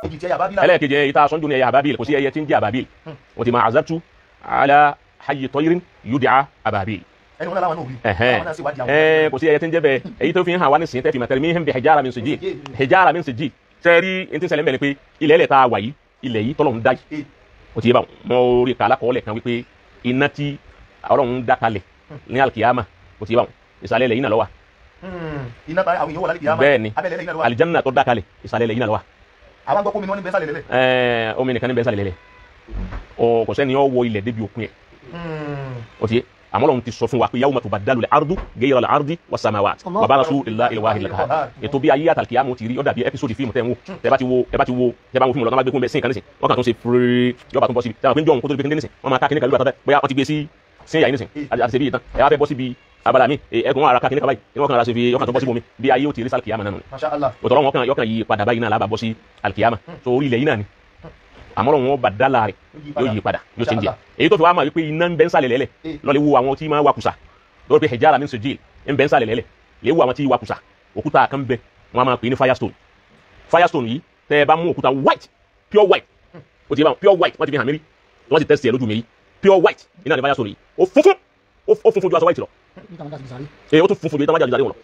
Ẹlẹ́ẹ̀kejì ẹyẹ tá a sọ́njú ní ẹyẹ ababil, kò sí ẹyẹ tí ń jẹ́ ababil. Wọ́n ti máa azabtu ala hayyi tayrin yud'a ababil. Kò sí ẹyẹ tí ń jẹ́ bẹ́ẹ̀. Èyí tó fi ń hàn wá nísìnyí tẹ́ fi màtẹ́rì mihim bi hijara min sijil, hijara min sijil. Sẹ́ẹ̀rí n ti ṣẹlẹ̀ ń bẹ̀ ni pé ilẹ̀ ẹlẹ̀ tá a wà yìí, ilẹ̀ yìí tọ́lọ́run dá yìí, o ti yé báwọn. Mo rí kàlá kọ́ọ́lẹ̀ kan wípé iná tí Ọlọ́run dá kalẹ̀ ní alikiyama, o ti yé báwọn, ìsàlẹ̀ ilẹ̀ yìí náà ló wà. Bẹ́ẹ̀ ni alijanna tó dá kalẹ̀ ìsàlẹ̀ ilẹ̀ yìí náà ló wà. Àwọn gbọ́ kómi ni wọ́n ní bẹ́ẹ̀ sàlẹ̀ lẹ́lẹ̀. Omi nìkan ní bẹ́ẹ̀ sàlẹ̀ lẹ́lẹ̀. Ọ kò sẹ́ni ó wọ ilẹ̀ débi òkun yẹn. O ti yé, àmọ́ Ọlọ́run ti sọ fún wa pé yawma tubaddalu al-ardu ghayra al-ardi was-samawat wa barazu lillahi al-wahidil qahhar. Ètò bí ayé àtàlùkìyàmù ti rí, ó dàbí ẹ́písòdì fíìmù tẹ́ ń wò. Tẹ́ bá ti wo, ẹ bá ti wo, tẹ́ bá ń wo fíìmù lọ, tọ́ bá gbé kún bẹ́ẹ̀ sí nǹkan nísìn, wọ́n kàn tún ṣe fúrúrú, yọba tún bọ́ síbi. Tẹ́ bá pín jọ̀hún kó tó di pé kíndé nísìn, wọ́n máa ká kíní kan lórí àtàtà, bóyá wọ́n ti gbé sí sí ìyá yìí nísìn, àti ṣe bí ìtàn, ẹ wá fẹ́ bọ́ síbi abala mi, ẹkùn ara ká kíní kan báyìí, inú ọkàn ara ṣe fi ọkàn tó bọ́ síbi omi, bí ayé ó ti rí sálkìyàmù náà nù. Òtọ̀rọ̀ wọn kàn yọkàn yí padà báyìí náà lábàá bọ́ sí alkìyàmù. So orí ilẹ̀ yìí náà ni àmọ́ Ọlọ́run wọn bá dálà rẹ̀ yóò yí padà, yóò ṣe ń jẹ. Èyí tó fi wá máa wípé iná ń bẹ ń sàlẹ̀ lẹ́lẹ̀ lọ́lẹ̀ wo àwọn tí máa wakùsà lórí pé hijara min sijil ń bẹ ń sàlẹ̀ lẹ́lẹ̀ lè wo àwọn tí wakùsà. Òkúta kan bẹ, wọn máa pè ní firestone. Firestone yìí tẹ́ ẹ bá mú òkúta white, pure white, ó ti yẹ báwọn, pure white wọ́n ti fi hàn mí rí, wọ́n ti tẹ́sí ẹ̀ lójú mi rí, pure white iná ní firestone yìí. Ó funfun, ó funfun ju aṣọ white lọ, ó tún funfun ju ìtàn wájà lọ,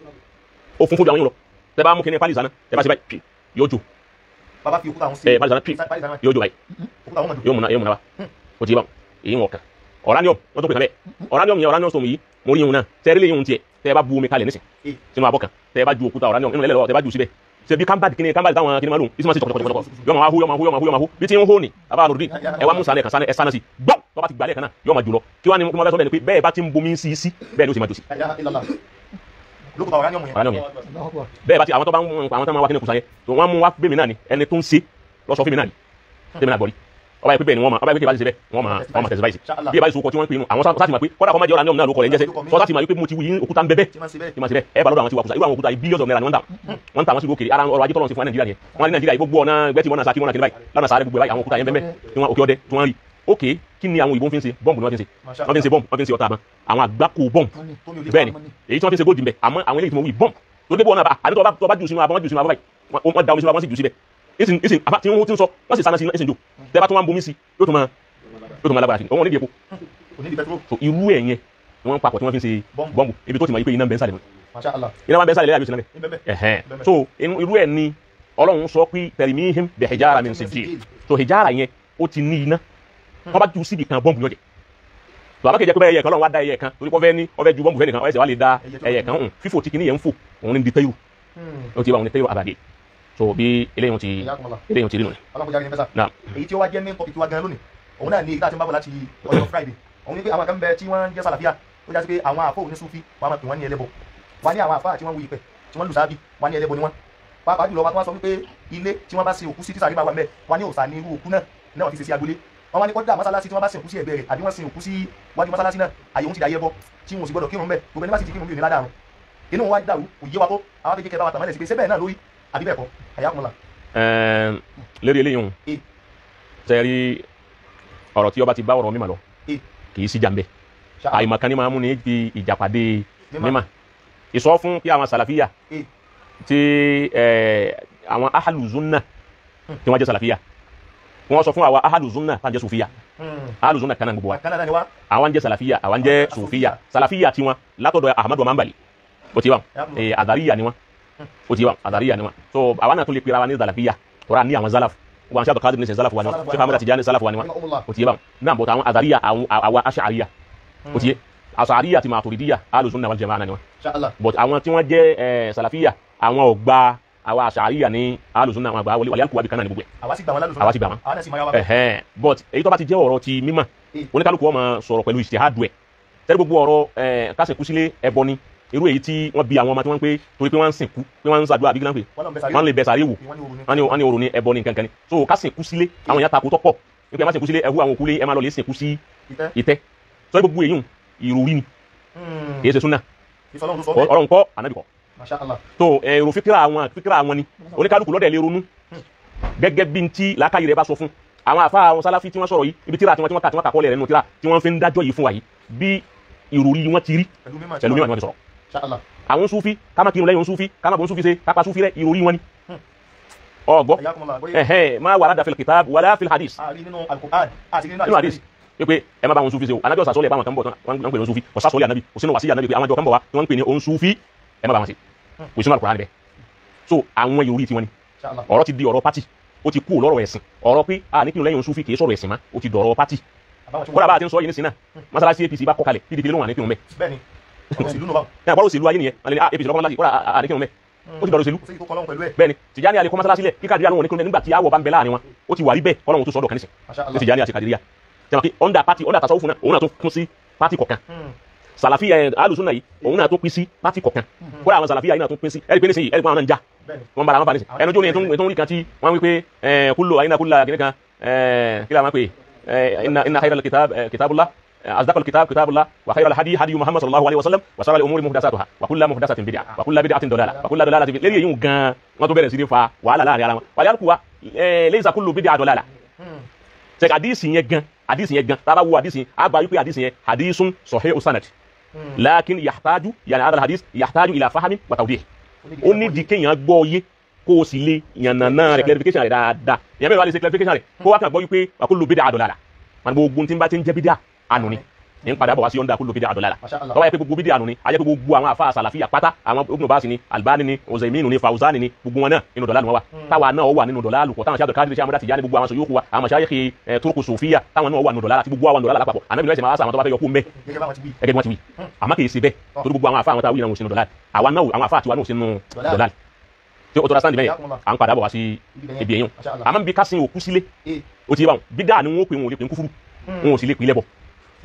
ó funfun ju àwọn yìí lọ. Tẹ́ bá mú kíní pálí ìsáná, tẹ́ bá ṣe báyìí yóò jó. Baba fi òkúta sí. Pálí ìsáná yóò jó báyìí, yóò múná, yóò múná wa. O ti yé báwọn, èyí wọn kan ọ̀ránìọ̀m wọ́n tó pè kàn bẹ́ẹ̀. Ọ̀ránìọ̀m yẹn, ọ̀ránìọ̀m sọ̀mù yìí mo rí yìí náà. Tẹ́rí lè yìí tiẹ̀, tẹ́ ẹ bá bu omi kalẹ̀ nísìn sínú abọ́ kan, tẹ́ ẹ bá ju òkúta ọ̀ránìọ̀m nínú ẹlẹ́lọ́wọ́, tẹ́ ẹ bá ju síbẹ̀, ṣe bí kámbàdì kíni kámbàdì táwọn kíni máa lò ìsúnmọ́ sí tọkọtọkọtọkọ, yóò máa hó, yóò máa hó, yóò máa hó, yóò máa hó bí tí ń hó ni. Abá lòdì ẹ wá mú sànẹ kan sànẹ ẹ sànẹ sí gbọ́, tó bá ti gbalẹ̀ kan náà yóò máa jù lọ. Kí wàá ní mo fẹ́ sọ bẹ́ẹ̀ ni pé bẹ́ẹ̀ bá ti ń bomi sí sí bẹ́ẹ̀ ni ó sì máa jù sí. Ọ̀ránìọ̀m yẹn bẹ́ẹ̀ bá ti àwọn tó bá ń àwọn tó máa wá kíni kùsà yẹn tó wọ́n mú wá bẹ́ẹ̀ mi náà ni ẹni tó ń ṣe lọ́sọ fún mi náà ni tẹ́mi náà gbọ́ rí. Ọba yìí pé bẹ́ẹ̀ ni wọ́n ma, ọba yìí pé kí ẹ bá ti ṣe bẹ́ẹ̀ wọ́n ma, wọ́n ma tẹ̀sí báyìí sí bí ẹ bá yìí sọ kọ tí wọ́n ń pè inú àwọn sáà ti mọ̀ pé kọ́dà kọ́ máa jẹ́ ọ̀rọ̀ náà ló kọ̀ rẹ̀ ń jẹ́sẹ̀ sọ sáà ti mọ̀ wípé mo ti wí òkúta ń bẹ bẹ́ẹ̀ tí ma ṣe bẹ́ẹ̀. Ẹ bá lọ́dọ̀ àwọn tí wà kùsà, irú àwọn òkúta yìí billions of naira ni wọ́n ń tà, wọ́n ń tà wọ́n sí òkèèrè. Ara ọrọ̀ ajé tọ́lọ́ sí fún Nàìjíríà yẹn, wọ́n ní Nàìjíríà yìí gbogbo ọ̀nà gbẹ́tì wọn náà sá kí wọ́n náà kí ní báyìí lọ́nà sáré gbogbo báyìí àwọn òkúta yẹn bẹ́ẹ̀ tí wọ́n òkè ọdẹ tí wọ́n rí. Òkè kí ni àwọn òyìnbó fi ń ṣe bọ́ǹbù ni wọ́n fi ń ṣe, wọ́n fi ń ṣe bọ́ǹbù, wọ́n fi ń ṣe ọ̀tá àmọ́ àwọn àgbákò bọ́ǹbù bẹ́ẹ̀ ni èyí tí wọ́n fi ń ṣe góòdì ń bẹ. Àmọ́ àwọn eléyìí tí mo wí bọ́ǹbù tó dé bọ́ ọ̀nà àbá àti tó bá jù sínú abọ́, wọ́n jù sínú abọ́ báyìí, wọ́n da omi sínú abọ́, wọ́n sì jù síbẹ̀ ìsìn àbá tí wọ́n ti ń sọ wọ́n sì sáná sí ìsìn jò tẹ́ bá tún wá ń bomi sí yóò tún máa, yóò tún máa lágbára sí i. Òun ò ní di epo. So irú ẹ̀ yẹn ni wọ́n ń papọ̀ tí wọ́n fi ń ṣe bọ́ǹbù. Ibi tó ti mọ̀ yí pé iná ń bẹ ń sàlẹ̀ mọ́, iná máa ń bẹ ń sàlẹ̀ lẹ́yìn àbí òsì náà bẹ̀. So irú ẹ̀ ni Ọlọ́run sọ pé tarimihim bi hijara min sijil. So hijara yẹn ó ti ní iná, wọ́n bá ju síbi kan bọ́ǹbù yóò jẹ. So àbá kejì pé ẹyẹ kan Ọlọ́run wá dá ẹyẹ kan torí pé ọfẹ́ ní ọfẹ́ ju bọ́ǹbù fẹ́ nìkan ọ̀ẹ́sẹ̀ wá lè dá ẹyẹ kan hùn fífò tí kìíní yẹn ń fò òun ní di tẹ́yù, ó ti bá òun ní tẹ́yù àbàdì. So bí eléyìí ti eléyìí ti rí nù ni. Èyí tí ó wá jẹ́ main topic wa gan lónìí, òun náà ní èyí tá a ti ń bá bọ̀ láti ọjọ́ Friday. Òun ní pé àwọn kan bẹ tí wọ́n ń jẹ́ sàlàfíà tó jásí pé àwọn àfọ òní Súfí wọn máa pè wọ́n ní ẹlẹ́bọ, wọ́n ní àwọn àfáà tí wọ́n wú ipẹ̀ tí wọ́n lù sábì wọ́n ní ẹlẹ́bọ ni wọ́n. Pàápàá jùlọ wọn sọ wípé ilé tí wọ́n bá sin òkú sí tísàrí bá wà mẹ́ wọ́n ní òòṣà ní irú òkú náà náà wọ́n fi ṣe sí agbolé. Wọ́n wá ní kọ́dà mọ́sálásí tí wọ́n bá sin òkú sí ẹ̀gbẹ́ rẹ̀ àbí wọ́n sin òkú sí wájú mọ́sálásí náà àyè òun ti dàyẹ bọ́ tí wọn ò sì gbọ́dọ̀ kírun bẹ́ẹ̀. Gbogbo ẹni bá sì ti kírun bí òní ládàá rùn inú wa dàrú kò yé wa tó àwọn akékèké bá wa tàmálẹ̀ sí pé sẹ́bẹ̀ náà lórí àbí bẹ́ẹ̀ kọ́ àyàkùnlá. Lérí eléyìí òun sẹ́rí ọ̀rọ̀ tí ọba ti bá ọ̀rọ̀ mímọ̀ lọ kì í sí jàmbẹ́ àìmọ̀kan ni máa mú ní fi ìjàpàdé mímọ̀ ìsọ fún kí àwọn sàlàfíà tí àwọn ahalùzúnà tí wọ́n jẹ́ sàlàfíà wọ́n sọ fún àwa ahalùzúnà tá à ń jẹ́ sùfíà. Ahalùzúnà kan náà gbogbo wa àwọn ń jẹ́ sàlàfíà, àwọn ń jẹ́ sùfíà. Sàlàfíà tiwọn látọ̀dọ̀ Ahmadu Mambali ó ti wà àdàríyà ni wọn, ó ti wà àdàríyà ni wọn. So àwa náà tún lè pera wa ní sàlàfíà tọ́ra ní àwọn zalaf wọn ṣe àbùkádìrì ní sẹ zalaf wa ni wọn, ṣe Ahmad Tijani zalaf wa ni wọn, ó ti yé báwọn náà. Bọ̀tà àwọn àdàríyà àwa aṣàríyà ó ti yé àṣàríyà ti Maturidiyya alùsùnà wal jamaa ni wọn. But àwọn tí wọ́n jẹ́ sàlàfíà àwọn ọ̀gbà àwa àṣàríyà ní alùsùnà àwọn àgbà wọlé wàlẹ́ àkùwà bí kan náà ní gbogbo ẹ̀ àwa sì gbà wọn lálùsùnà àwa sì gbà wọn. But èyí tó bá ti jẹ́ ọ̀rọ̀ ti mímọ̀ oníkálukú ó máa sọ̀rọ̀ pẹ̀lú ìṣèhádùn ẹ̀ tẹ́lẹ̀ gbogbo ọ̀rọ̀ kásìkú sílé ẹbọ ni irú èyí tí wọ́n bi àwọn ọmọ tí wọ́n ń pé torí pé wọ́n ń sìnkú pé wọ́n ń ṣàdúrà àbí kílá ń pè wọ́n lè bẹ sàárè wò wọ́n ní orò ní ẹbọ ní nǹkan kan ni. So ká sìnkú sílé àwọn èèyàn takò tọ́pọ̀ nípa ẹ má sìnkú sílé ẹhú àwọn òkú lé ẹ má lọ lè sìnkú sí ìtẹ́. Sọ gbogbo èyí ìròrí ni kì í ṣe súnà Ọlọ́run kọ́ ànábì kọ́. So èrò fíkírà àwọn fíkírà àwọn ni oníkálukú lọ́dẹ̀ lè ronú gẹ́gẹ́ bí ti làákàyè rẹ̀ bá sọ fún àwọn àfa àwọn sálàfí tí wọ́n sọ̀rọ̀ yìí ibi tíra tí wọ́n kà tí wọ́n kà kọ́lẹ̀ rẹ̀ nínú tíra tí wọ́n fi ń dájọ́ yìí fún wa yìí bí ìròrí wọn ti rí pẹ̀lú mímọ̀ ni wọ́n ti sọ̀rọ̀. Àwọn sufi ká má kírun lẹ́yìn sufi ká má bọ̀ sufi ṣe ká pa sufi rẹ̀ ìròrí wọn ni. Ọgbọ́ ma warada fil kitab wala fil hadith. Nínú hadith pé ẹ má bá wọn sufi ṣe o, anabi ọ̀sà sọ́lẹ̀ bá wọn kan bọ̀ tán wọ́n ń pè ní sufi, ọ̀sà sọ́lẹ̀ anabi kò sínú wàsíyà anabi pé àwọn àjọ kan bọ̀ wá tí wọ́n ń pè ní òun sufi, ẹ má bá wọn ṣe, kò sínú Al-Qur'an níbẹ̀. So àwọn yorì tiwọn ni ọ̀rọ̀ ti di ọ̀rọ̀ pátì, ó ti kú lọ́rọ̀ ẹ̀sìn. Ọ̀rọ̀ pé a ní kí n lẹ́yìn sufi kì í sọ̀rọ̀ ẹ̀sìn má, ó ti dọ̀rọ̀ pátì. Kódà bá a ti ń sọ yìí ní sinna masalasi APC bá kọ́ kalẹ̀ PDP ló wà ní kí n mẹ́. Bẹ́ẹ̀ni òṣèlú ayé nìyẹn, APC lọ́kọ́ masalasi kódà a ní kí n mẹ́, ó ti dọ̀rọ̀ òṣèlú. Bẹ́ẹ̀ni Tìjàní alẹ́ kọ́ masalasi lẹ̀ kíkà díẹ̀ lóhùn ní kí n mẹ́ nígbà tí àwọ̀ bá ń bẹ láàrin wọn, ó ti wà rí bẹ́ẹ̀ kọ́lọ́hún tó sọ́dọ̀ kan nísìn ní Tìjàní àti Kàdíríyà. Tẹ̀wọ̀n kí under party under tasawufu náà òun náà tó kún sí party kọ̀ọ̀kan. Sàlàfíà alùsùnà yìí òun náà tó pín sí party kọ̀ọ̀kan. Kódà àwọn sàlàfíà yìí náà tó pín sí ẹ̀rí pé nísìnyí ẹ̀rí pé àwọn náà ń já wọ́n bára wọn fà nísìnyí. Ẹnu jó ni ètò ń rí kan tí wọ́n wí pé kúlò àyínà kúlò kìnìún kan kí la máa pè inna khayral kitab kitabullah asdaqal kitab kitabullah wa khayral hadi hadi muhammad sallallahu alaihi wasallam wa sharral umuri muhdathatuha wa kullu muhdathatin bid'ah wa kullu bid'atin dalalah wa kullu dalalatin lérí èyí gan wọ́n tó bẹ̀rẹ̀ sí ní fa wàhálà láàrin ara wọn. Wàlẹ́ àlùkù wa laysa kullu bid'ah dalalah. Sẹ́ka àdìsí yẹn gan àdìsí yẹn gan tá a bá wo àdìsí yẹn a gba wípé àdìsí yẹn àdìsún sahih sanad lakin yahtaju yàrá hadha hadith yahtaju ila fahamin wa tawdih. Ó ní di kéèyàn gbọ́ yé kó o sì lè yànnàná rẹ̀ clarification rẹ̀ dáadáa. Ìyẹn mẹ́rin wá lè ṣe clarification rẹ̀ kó wá kàn gbọ́ wípé wa kullu bid'a dalalah, wọn gbogbo tí n bá ti ń jẹ́ bídà ànú ni ní padà bọ̀ wá sí ọ̀ndà kullu bid'a dalalah. Tọ́wọ́ yẹ pé gbogbo bídà ànú ni a jẹ́ pé gbogbo àwọn àfa sàlàfíà pátá àwọn Ibn Baz ni Albani ni Uzaiminu ni Fawzani ni gbogbo wọn náà nínú dọ̀là ni wọ́n wà. Táwa náà wà nínú dọ̀là àlùkò táwọn sábẹ̀ káàdì sàmúdà Tìjàní gbogbo àwọn sòyókù wa àwọn mashayikh turuku sòfíà táwọn náà wà nínú dọ̀là àti gbogbo àwọn dọ̀là lápapọ̀. Ànábì lọ́sẹ̀ máa sàwọn tó bá fẹ́ yọ kú mbẹ́ gẹ́gẹ́ bí wọ́n ti wí. Àmọ́ kì í ṣe bẹ́ẹ̀ torí gbogbo àwọn àfa àwọn táwọn yìí náà sínú dọ̀là, àwa náà àwọn àfa àtiwa náà sínú dọ̀là. Tí o tọ́ra sáǹdì bẹ́yẹn à ń padà bọ̀ wá sí ibi èyàn. Àmọ́ bí ká sin òkú sílé o ti yé báwọn bídà ni wọ́n pè wọn ò lè pè ń kúfúrú, wọn ò sì lè pè lẹ́bọ̀.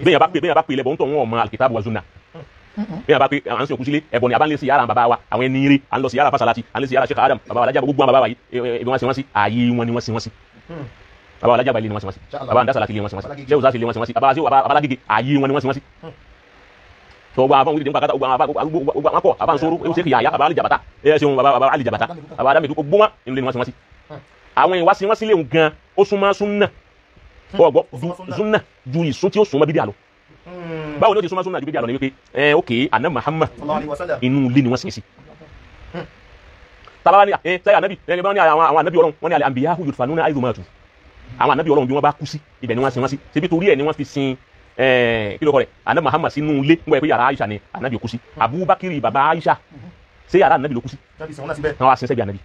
Bẹ́ẹ̀ bá pè lẹ́bọ̀ ń tọ̀ wọn ọmọ alkitabu wa sunna. Bẹ́ẹ̀ bá pè à ń sin òkú sílé ẹ̀bọ̀ ni a bá ń lé sí yàrá bàbá wa àwọn ẹni rí à ń lọ sí yàrá fasalati à ń lé sí yàrá Sheikh Adam bàbá wa alájà gbogbo àwọn bàbá wa yìí ibi wọn sin wọn sí ààyè wọn ni wọn sin wọn sí. Bàbá wa alájà ilé ni wọn sin wọn sí, bàbá andasalati ilé wọn sin wọn sí, Sheikh Usasi ilé wọn sin wọn sí, bàbá alágége ààyè wọn ni wọn sin wọn sí. Tó gba àwọn wíìdì nípa gbogbo àwọn akọ àbá nsoro ewu sèkì yàyà bàbá alijabata ẹ ṣeun bàbá alijabata bàbá adamidu gbogbo wọn inú ilé ni wọn sin wọn sí. Àwọn ìwà sin wọn sílé gan ó súnmọ́ súnà ọgbọ súnà ju ìsún tí ó súnmọ́ bídíà lọ. Báwo ni ó ti súnmọ́ súnà ju bídíà lọ ni wípé ẹ ok àná Muhammad inú ilé ni wọ́n sin sí. Tàbá ní ẹ sẹ́yìn ànábì ẹ bá ní àwọn ànábì Ọlọ́run wọ́n ní àlẹ́ àǹbíyáhù yudfanuna haythu matu. Àwọn ànábì Ọlọ́run bí wọ́n bá kú sí ibẹ̀ ni wọ́n sin wọ́n sí. Ṣebí torí ẹ̀ ni wọ́n fi sin kí ló kọ rẹ̀ ànábì Muhammad sínú ilé ń gbọ́ pé yàrá Aisha ni ànábì kú sí. Abubakar bàbá Aisha ṣé yàrá ànábì ló kú sí? Wọ́n wá sin sẹ́gbẹ̀ẹ́ ànábì.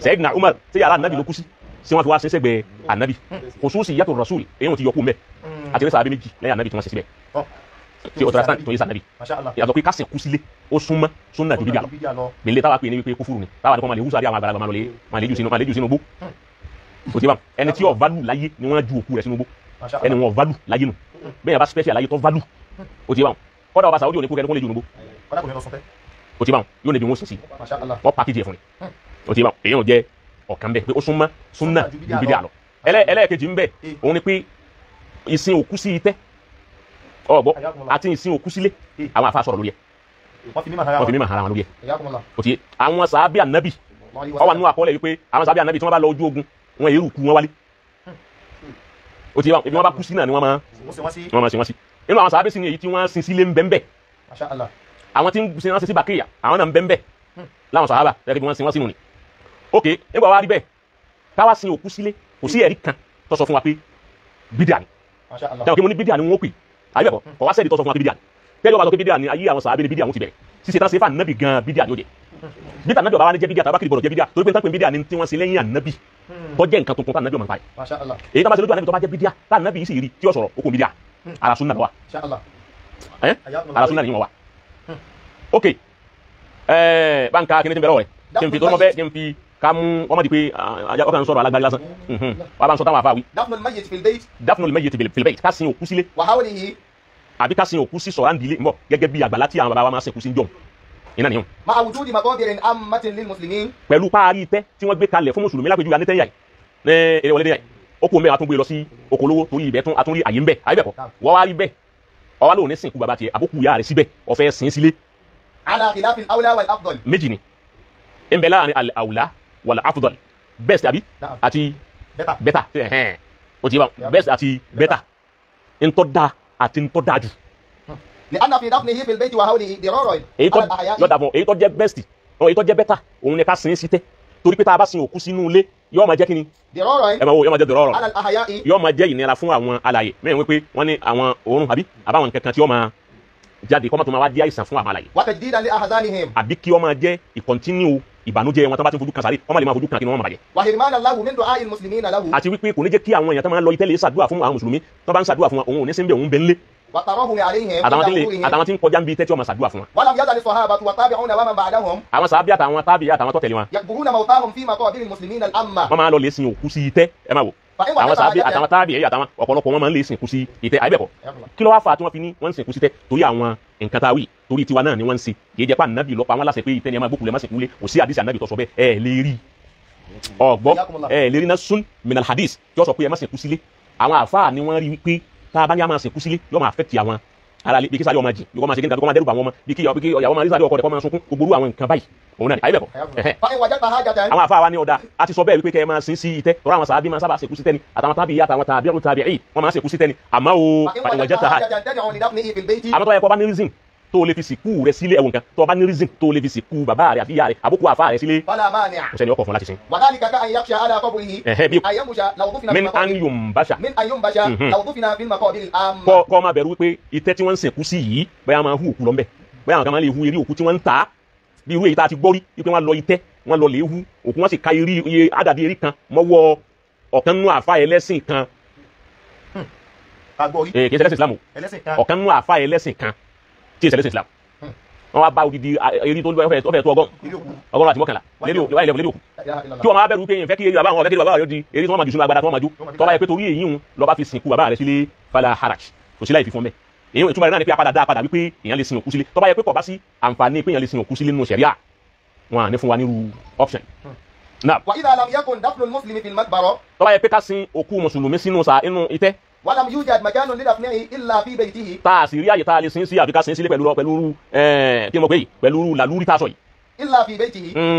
Sayyidina Umar ṣé yàrá ànábì ló kú sí? Ṣé wọ́n fi wá sin sẹ́gbẹ̀ẹ́ ànábì? Khususiyyatu rasul èyí wọn ti yọ kú mẹ́ àti rẹ́sà abẹ́ méjì lẹ́yìn ànábì tí wọ́n ṣe síbẹ̀ tí ọ̀tọ̀ rastan tó yẹ sànábì. Yàtọ̀ pé kásìn kú sílé ó súnmọ́ súnà ju bídíà lọ. Gbèlè táwa pè ní wípé kúfúrú ni táwa ní kọ́ máa lè húsàrí àwọn àgbàlagbà máa lè jù sínú gbó. Kò tí bá ẹni tí ò válù láyé ni wọ́n ju òkú rẹ̀ sínú gbó, ẹni wọn ò válù láyé nù. Bẹ́ẹ̀ bá special láyé tó válù ó ti bá wọn. Kọ́dà ọba Saudi òní kú kẹ́ni kó lè jù nùgbó. Ó ti bá wọn yóò níbi wọn sì sí wọ́n pàkíjì ẹ̀ fún ni. Ó ti bá wọn èyí ò jẹ́ ọ̀kan bẹ́ẹ̀ pé ó súnmọ́ súnà ju bídíà lọ. Ẹlẹ́ẹ̀kejì ń bẹ òun ni pé ìsìn òkú sí itẹ́ ọ̀gbọ́ àti ìsìn òkú sílé àwọn àfa sọ̀rọ̀ lórí ẹ̀, wọ́n fi mímọ̀ ara wọn lórí ẹ̀. Ó ti àwọn sàábì ànábì ó wà nínú àkọọ́lẹ̀ wípé àwọn sàábì ànábì tí wọ́n bá lọ ojú ogun wọn èrú kú wọn wálé. Ó ti ibi wọn bá kú sí náà ni wọ́n máa sin wọ́n sí. Inú àwọn sàábì sì ni èyí tí wọ́n sin sílé ń bẹ́ńbẹ́, àwọn tí wọ́n sin sí bàkíyà àwọn náà ń bẹ́ńbẹ́ láwọn sàhábà lẹ́yìn bí wọ́n sin wọ́n sínú ni. Ok nígbà wá rí bẹ́ẹ̀ káwá sin òkú sílé kò sí ẹ̀rí kan tó sọ fún wa pé bídíà ni. Dáhùn kí mo ní bídíà ni wọ́n pè àbí bẹ́ẹ̀ kọ́ wá sẹ́ẹ̀dì tó sọ fún wa pé bídíà ni. Tẹ́lẹ̀ wọ́n bá sọ pé bídíà ni ayé àwọn sàábì ni bídíà wọn ti bẹ̀rẹ̀ ṣíṣe tán ṣe fà nábì gan bídíà ni ó jẹ. Bídíà nábì ọba wa ní jẹ́ bídíà tàbá kiri gbọdọ̀ jẹ́ bídíà torí pé n tán pé bídíà ni tí wọ́n ṣe lẹ́yìn ànábì tó jẹ́ nǹkan tuntun tá ànábì ọmọ nípa rẹ̀. Èyí tó bá ṣe lójú ànábì tó bá jẹ́ bídíà tá ànábì yìí sì rí tí ó sọ̀rọ̀ okùn bídíà ara súnà ló wà. Ara súnà ni wọ́n wà. Ok báńkà kí ni tí ń bẹ̀rẹ̀ rẹ̀ kí n fi tó mọ́ fẹ́ kí n fi ká mú ọmọdé pé ọkàn sọ̀rọ̀ alágbárí lásán wà bá ń sọ táwọn afáwí. Dafnul mayyit fil bayt ká sin òkú sílé àbí ká sin òkú sí sọ̀rọ̀ àǹdílé mọ̀ gẹ́gẹ́ bí àgbàlá tí àwọn bàbá wa máa sìnkú sí ń jọ̀hún iná nìyẹn. Ma'a wujudi maqabirin ammatin lil muslimin. Pẹ̀lú páàrí itẹ́ tí wọ́n gbé kalẹ̀ fún mùsùlùmí lápẹjù anítẹ́yà yìí ní eré wọlé dẹ́yà yìí ó kó mẹ́ àtúngbé lọ sí oko olówó torí ibẹ̀ tún àtúnrí àyè ń bẹ̀ àyè bẹ̀ kọ́ wọ́n wá rí bẹ́ẹ̀ ọwá lóun ní sìnkú bàbá tiẹ̀ àbókù ìyá rẹ̀ síbẹ̀ ó fẹ́ sin sílé. Ala khilafil awla wal afdal. Méjì ni ń bẹ láàrin al-awla wal afdal best àbí àti better ó ti bá best àti better ntọ́ da àti ntọ́ da jù. Li'anna fi dafnihi fil bayti wa hawlihi diraran. Èyí tó jẹ́ best èyí tó jẹ́ better òun ni ká sin sí tẹ́ Torí pé tá a bá sin òkú sínú ilé yóò máa jẹ́ kíni. Ẹ máa wo, yóò máa jẹ́ dọ̀rọ̀rọ̀, yóò máa jẹ́ ìnira fún àwọn alààyè. Mẹ́rin wípé wọ́n ní àwọn òórùn àbí àbáwọn nǹkan kan tí yóò máa jáde kọ́ máa tó máa wá di àìsàn fún àwọn alààyè. Àbí kí ó máa jẹ́ ìkọ̀ntínú ìbànújẹ́ wọn tó bá ti fojú kan sáré, wọ́n máa lè máa fojú kan kí wọ́n máa bàjẹ́. Àti wípé kò ní jẹ́ kí àwọn èèyàn tó máa ń lọ itẹ́lẹ̀ ṣàdúrà fún àwọn mùsùlùmí tó bá ń ṣàdúrà fún wọn, òun ò ní sí ń bẹ̀, òun bẹ̀ ń lé. Àtàwọn tí ń kọjá ń bi tẹ́tí ọmọ ṣàdúrà fún wọn. Àwọn sàábì àtàwọn tábì àtàwọn tó tẹ̀lé wọn. Wọ́n máa lọ lè sin òkú sí itẹ́. Ẹ máa wò, àwọn sàábì àtàwọn tábì àtàwọn ọ̀pọ̀lọpọ̀ wọn máa ń lè sìnkú sí itẹ́. Àìbẹ̀kọ̀ kí ló wá fà á tí wọ́n fi ní wọ́n ń sìnkú sí itẹ́? Torí àwọn nǹkan tá a wí, torí tiwa náà ni wọ́n ń ṣe. Kì í jẹ́ pé ànábì ló pa wọ́n láṣẹ pé itẹ́ ni ẹ máa gbókùlẹ̀ má sìnkú lé. Kò sí àdìsí ànábì tó sọ bẹ́ẹ̀. Ẹ lè rí ọgbọ́, ẹ lè rí náà sún minal hadith tí ó sọ pé ẹ má sìnkú sílé. Àwọn àfáà ni wọ́n rí wípé tá a bá ní a máa sìnkú sílé yóò máa affect àwọn ara lé, bí kí sáré ọmọ jì, yóò máa ṣe kí nǹkan tó máa dẹ́rù bà wọ́n mọ́, bí kí ìyàwó máa rí sáré ọkọ rẹ̀ kó máa sunkún, gbogbo àwọn nǹkan báyìí òun náà ni. Àyè bẹ̀ kọ́. Àwọn àfáà wa ní ọ̀dà a ti sọ bẹ́ẹ̀ wípé kẹ́ ẹ máa sin sí itẹ́, tọ́ra àwọn sàábí máa sábà sìnkú sí tẹ́ ni, àtàwọn tábì àtàwọn tàbí ọ̀run tàbí ẹ̀yìn wọ́n máa sìnkú sí tẹ́ ni. Àmọ́ o àmọ́ tó yẹ kó bá ní reason tó lè fi sìnkú rẹ sílé, ẹ̀wọ̀n kan tó bá ní reason tó lè fi sìnkú bàbá rẹ àbí ìyá rẹ àbókù àfa rẹ sílé, kò sẹ́ni ọkọ̀ fún láti sin. Min an yumbasha, kọ́ máa bẹ̀rù wípé itẹ́ tí wọ́n ń sìnkú sí yìí bóyá máa hu òkú lọ́nbẹ̀, bóyá àwọn kan máa lè hu eré òkú tí wọ́n ń ta, bí irú èyí tá a ti gbọ́ rí wípé wọ́n lọ itẹ́, wọ́n lọ lè hu òkú, wọ́n sì ka eré iye àdàdì eré kan mọ́wọ́ ọ̀kan nú àfa ẹlẹ́sìn kan. Kì í ṣe ẹlẹ́sìn Islam o, ọ̀kan nú àfa ẹlẹ́sìn kan tí ìṣẹ̀lẹ̀ Islam. Wọ́n wá bá odidi eré tó fẹ́ tó 181 lérí òkú. Kí wọ́n máa bẹ̀rù pé ìfẹ́ kí eré bàbá àwọn ọ̀fẹ́ kí bàbá rẹ̀ di eré tí wọ́n máa jù sínú agbada tí wọ́n máa jó. Tó bá yẹ pé torí èyí ń lọ bá fi sìnkú bàbá rẹ̀ sílé, fala haraj, kò sí láì fi fún bẹ́ẹ̀. Èyí ìtumọ̀ rẹ̀ náà ni pé apadà dá padà wípé èèyàn lè sin òkú sílé. Tó bá yẹ pé kò bá sí àǹfààní pé èèyàn lè sin òkú sílé nínú ṣẹ̀ríà, wọn à ní fún wa nírú option. Tó bá yẹ pé ká sin òkú mùsùlùmí sínú inú itẹ́, walam yujad makanun lidafnihi illa fi baytihi, tá a sì rí àyè tá a lè sin sí àbí ká sin sílé pẹ̀lú pẹ̀lú kí n mọ̀ pé yìí pẹ̀lú làlúrí tá a sọ yìí. illa fi baytihi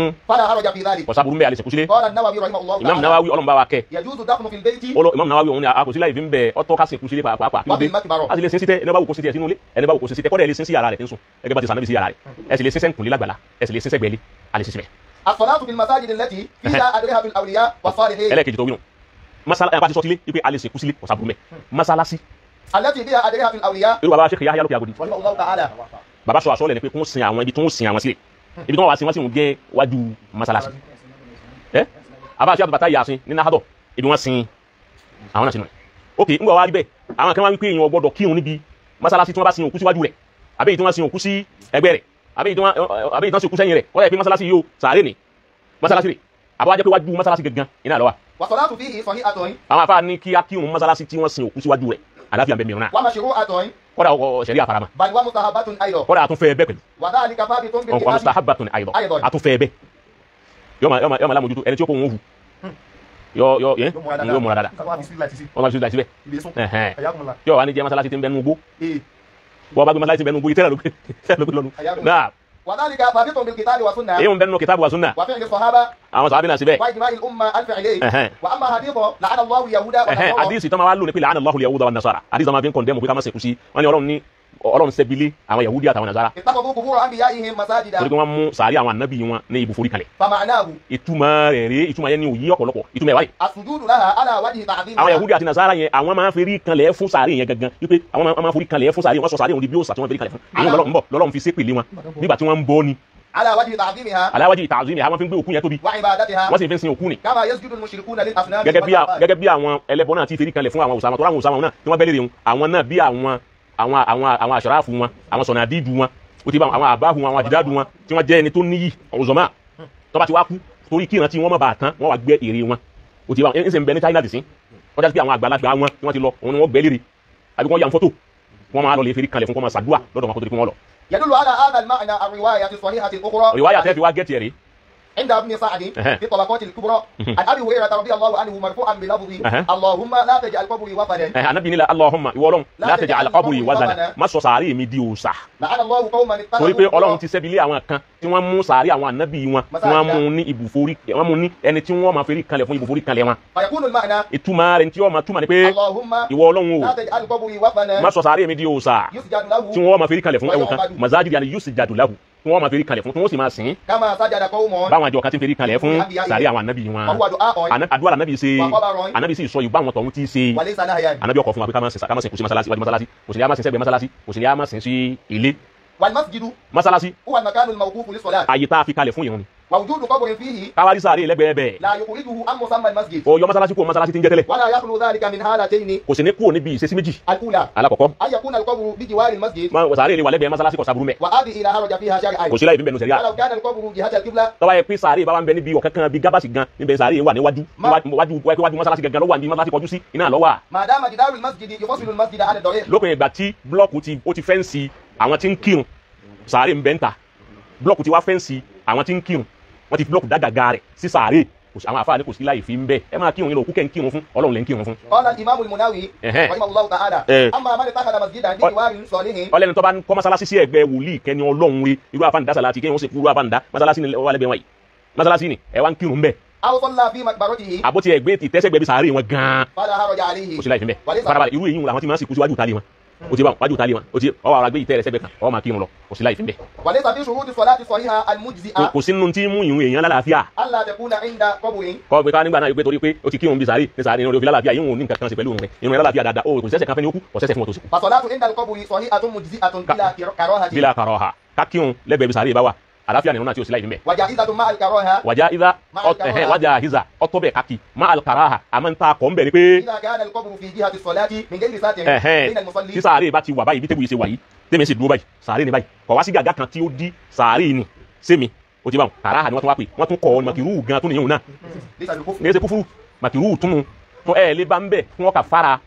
fala haraja fi dhalik, kò sábúrú mbẹ́ a lè sìnkú sílé. Qala an-Nawawi rahimahullahu ta'ala, Imam Nawawi Ọlọ́run bá wa kẹ́, yajuzu dafnu fil bayti, Imam Nawawi òun ni a kò sí láì fi ń bẹ ọtọ́ ká sìnkú sílé pàápàá. Wa fil maqbara, a sì lè sin sí tẹ́, ẹni bá wù kó sí tẹ́ sínú ilé, ẹni bá wù kó sí tẹ́ kọ́dẹ̀ lè sin sí yàrá rẹ̀ tí ń sùn, ẹgbẹ́ bá ti sànàbí sí yàrá rẹ̀, ẹ sì lè sin sẹ́ǹkùnlé lágbàlá, ẹ sì lè sin sẹ́gbẹ̀lé, a lè sin síbẹ̀. As-salatu fil masajid allati fiha adrihatu al-awliya was-salihin. Ẹlẹ́ẹ̀kejì tó wí nù, masala ẹ̀ bá ti sọ sílé wípé a lè sìnkú sílé, kò sábúrú mẹ́. Masalasi allati fiha adrihatu al-awliya, irú baba Sheikh Yahya lókè Agodi, rahimahullahu ta'ala, baba sọ àsọlẹ̀ ni pé kún sin àwọn ibi tó ń sin àwọn sílẹ̀, ibi tó wọ́n wá sin wọ́n sì ń jẹ́ wájú masalasi. Ẹ abá ṣe àbàtà Yasin ní nahadọ, ibi wọ́n sin àwọn náà sínú rẹ̀. Ok, ń gbọ́ wá rí bẹ́ẹ̀, àwọn kan wá wípé èèyàn gbọ́dọ̀ kírun níbi masalasi tí wọ́n bá sin òkú síwájú rẹ̀, àbí èyí tí wọ́n sin òkú sí ẹgbẹ́ rẹ̀, àbí èyí tí wọ́n sin òkú sẹ́yìn rẹ̀. Wọ́n yẹ pé masalasi yìí ó sàárè ní masalasi rẹ̀, àbá jẹ́ pé wájú masalasi gangan iná ló wà. Wa salatu fihi sahihatun, àwọn afáà ní kí á kírun masalasi tí wọ́n sin òkú síwájú rẹ̀, àlàáfíà bẹ́ẹ̀ mìíràn náà. Wa mashru'atun, kọ́dà ọkọ̀ ṣẹ̀rí àfaramọ́, bal wa mustahabbatun aydan, kọ́dà àtúnfẹ́ bẹ́ẹ̀ pẹ̀lú, wa dhalika thabitun bil wa kitabi mustahabbatun aydan, aydan, àtúnfẹ́ bẹ́ẹ̀. Yọ máa lámójútó ẹni tí ó kó òun hù, yọ yẹn yóò múra dáadáa, wọ́n máa fi sílẹ̀ síbẹ̀. Yọ wá ní jẹ́ masalasi tí ń bẹ nínú igbó, wọ́n bá gbé masalasi tí ń bẹ nínú igbó yìí tẹ́lẹ̀ ló gbé lọ́nu. Náà wa dhalika thabitun bil kitabi wa sunnah, èyí ń bẹ nínú kitabu wa sunnah, wa fi'li sahaba, àwọn sàhábà náà síbẹ̀. wa ijma'i al-umma al-fi'li. Wa amma hadithu la'ana Allahu al-yahuda wa nasara, hadisi tó máa wá lò ní pé la'ana Allahu al-yahuda wa nasara, hadisi tó máa fi ń kọ̀ndẹ́mù pé ká má ṣe kú sí, wọ́n ní Ọlọ́run ní Ọlọ́run sẹ́bílé àwọn Yahudi àtàwọn Nasara, ittakhadhu qubur anbiya'ihim masajida, torí pé wọ́n mú sàárì àwọn ànábì wọn ní ibùforí kalẹ̀. Fama'nahu, ìtumọ̀ rẹ̀ rèé, ìtumọ̀ yẹn ni òyí ọ̀pọ̀lọpọ̀, ìtumọ̀ ẹ̀ wáyé. As-sujudu laha ala wajhi ta'dhimiha, àwọn Yahudi àti Nasara yẹn àwọn máa ń ferí kanlẹ̀ fún sàárì yẹn gangan, wípé àwọn máa ń forí kanlẹ̀ fún sàárì, wọ́n sọ sàárì òun di bí òòṣà tí wọ́n ferí kalẹ̀ fún. Èyí lọ́lọ́run bọ̀ lọ́lọ́run fi ṣépè lé wọn nígbà tí wọ́n ń bọ́ ni. Ala wajhi ta'dhimiha, ala wajhi ta'dhimiha, àwọn fi ń gbé òkú yẹn tóbi, wa ibadatiha, wọ́n sì fi ń sin òkú ni. Kama yasjudu al-mushrikuna lil asnami, gẹ́gẹ́ bí àwọn ẹlẹ́bọ náà ti ferí kanlẹ̀ fún àwọn òòṣà wọn, tó ráwọn òòṣà wọn náà tí wọ́n bẹ́ lérè wọn, àwọn náà bí àwọn àwọn àwọn àwọn àṣàráàfù wọn, àwọn sọ̀nà àdídù wọn, ó ti bá àwọn àbáhù wọn, àwọn àdídádù wọn tí wọ́n jẹ́ ẹni tó níyì ọ̀zọ́mà tó bá ti wá kú, torí kí ìrántí wọn má bàa tán, wọ́n wá gbẹ́ ère wọn. Ó ti bá wọn ń sìn bẹ ní China dì sí, wọ́n já sí pé àwọn àgbàlagbà wọn tí wọ́n ti lọ òun ni wọ́n gbẹ́ lére, àbí wọ́n yà ń fọ́tò, wọ́n máa lọ lè ferí kanlẹ̀ fún kọ́ máa ṣàdúà lọ́dọ̀ wọn kó tó di pé wọ́n lọ. Yadullu ala hadha al-ma'na ar-riwaya as-sahihah al-ukhra, riwaya tẹ́ fi wá gẹ́tì ẹ̀rí عند ابن سعد في الطبقات الكبرى عن ابي هريره رضي الله عنه مرفوعا بلفظ اللهم لا تجعل قبري وثنا، Ànábì ní Allahumma ìwọ Ọlọ́run la taj'al qabri wazana, má sọ sàárè mi di òòṣà. لعن الله قوما Torí pé Ọlọ́run ti ṣẹ́bi lé àwọn kan tí wọ́n mú sàárè àwọn ànábì wọn, tí wọ́n mú ní ibùforí, wọ́n mú ní ẹni tí wọ́n máa ferí kanlẹ̀ fún ibùforí kanlẹ̀ wọn. فيكون المعنى Ìtumọ̀ rẹ̀ tí wọ́n máa túmọ̀ ni pé اللهم ìwọ Ọlọ́run o لا تجعل قبري وثنا má sọ sàárè mi di òòṣà يسجد له tí wọ́n máa ferí kanlẹ̀ fún ẹ̀wọ̀n kan, masajid yani yusjadu lahu, tí wọ́n máa feri kalẹ̀ fún tí wọ́n sì máa sìn. Kama sajada qawmun. Báwọn àjọ kan ti ń feri kalẹ̀ fún sàárè àwọn ànábì wọn. Àdúrà ànábì ṣe ànábì sì sọ ìgbà àwọn tọ̀hún tí í ṣe. Ànábì ọkọ̀ fún wa pé ká máa sìn kò sí masalasi wájú masalasi kò sí ní a máa sìn sẹ́gbẹ̀ẹ́ masalasi kò sí ní a máa sìn sí ilé. Wal masjidu. Masalasi. Huwa al-makanu al-mawqufu lis-salat. Àyè tá a fi kalẹ̀ fún ìrun ni. Wa wujudu qabrin fihi. Káwárí sàárè lẹ́gbẹ̀ẹ́ bẹ́ẹ̀. La yukhrijuhu an musamma al-masjid. Ó yọ masalasi kúrò masalasi tí ń jẹ́ tẹ́lẹ̀. Wala yakhlu dhalika min halatayni. Kò sì ní kúrò níbi ìṣesí méjì. Al-ula. Alákọ̀ọ́kọ́. An yakuna al-qabru bi jiwari al-masjid. Sàárè lè wà lẹ́gbẹ̀ẹ́ masalasi kò sábúrú mẹ́. Wa hadhihi la haraja fiha shar'an. Kò sí láì fi bẹ́ẹ̀ nù sẹ̀ríà. Walau kana al-qabru jihata al-qibla. Tó bá yẹ pé sàárè bá wà ń bẹ níbi ọ̀kankan bí gábàsì gan níbẹ̀ sàárè wà níwájú wájú masalasi gangan ló wà níbi masalasi kọjú sí iná ló wà. Ma dama jidaru al-masjid yufasilu al-masjid an ad-dariq. Lópin ìgbà tí blọ́ọ̀kù ti ó ti fẹ́ǹsì àwọn tí ń kírun sàárè ń bẹ ń ta blọ́ọ̀kù ti wá fẹ́ǹsì àwọn tí ń kírun wọ́n ti blọ́ọ̀kù dágàgà rẹ̀ sí sàárè àwọn àfáà ní kò sí láì fi ń bẹ ẹ máa kírun yín lọ òkú kẹ́ ń kírun fún Ọlọ́run lẹ́ ń kírun fún. Qala al-imam al-Munawi rahimahullahu ta'ala amma man ittakhadha masjidan bi jiwarin salihin. Ọlẹ́ni tó bá ń kọ́ masalasi sí ẹgbẹ́ wòlíì kẹ́ni Ọlọ́run rí irú àfáà ní dásàlá àti kéèyàn ó sì kú irú àfáà ní dá masalasi ni wà lẹ́gbẹ̀ẹ́ wọn yìí masalasi ni ẹ wá ń kírun bẹ́ẹ̀. Aw salla fi maqbaratihi. Àbótí ẹgbẹ́ ti tẹ́sẹ̀gbẹ́ bí sàárè wọn gan-an. Fala haraja alayhi. Kò sí láì fi ń bẹ farabalẹ̀ irú èyí làwọn tí máa ń sìnkú síwájú ìtàlẹ̀ wọn o ti bá wájú ìtàlẹ̀ wọn o ti ọwọ́ ara gbé ìtẹ́ rẹ̀ sẹ́gbẹ̀ kan ọwọ́ máa kírun lọ kò sí láì fi ń bẹ. Walaysa fi shuruti salati sahiha al-mujzi'a. Kò sí nínú tí mú ìrun èèyàn lálàáfíà. Alla takuna inda qabrin. Kọ́ pé ká nígbà náà pé torí pé o ti kírun bí sàárè ní sàárè ní orí lálàáfíà yíwọ̀n ní nǹkan kan ṣe pẹ̀lú rẹ̀ ìrun lálàáfíà dáadáa o kò sẹ́sẹ̀ kan fẹ́ ní ó kú kò sẹ́sẹ̀ fún ọ tó sì kú. Fa salatu inda al-qabri sahihatun mujzi'atun bila karahati. Bila karaha ká kírun lẹ́gbẹ̀ẹ́ bí sàárè bá wà àlàáfíà nínú náà tí o sì láì fi mẹ́. Wàjà ìzà tó má alikaraha. Wàjà ìzà ẹhẹn wàjà ìzà ọtọ bẹ kaki má alikaraha àmọ́ n ta kọ́ n bẹ̀ ni pé. Idha kana al-qabru fi jihati salati min ghayri satin. Ẹhẹn tí sàárè bá ti wà báyìí bí tẹ́bù yìí ṣe wà yìí tẹ́mi sì dúró báyìí sàárè ni báyìí kọ̀ wá sí gàgá kan tí ó di sàárè ni sẹ́mi o ti bá wọn kàráhà ni wọ́n tún wá pè wọ́n tún kọ́ ọ màkìrú gan tún nìyẹn náà. Ní ẹsẹ̀ kúfúrú màkìrú túnú tó ẹ lé bá ń bẹ̀ fún ọkà fara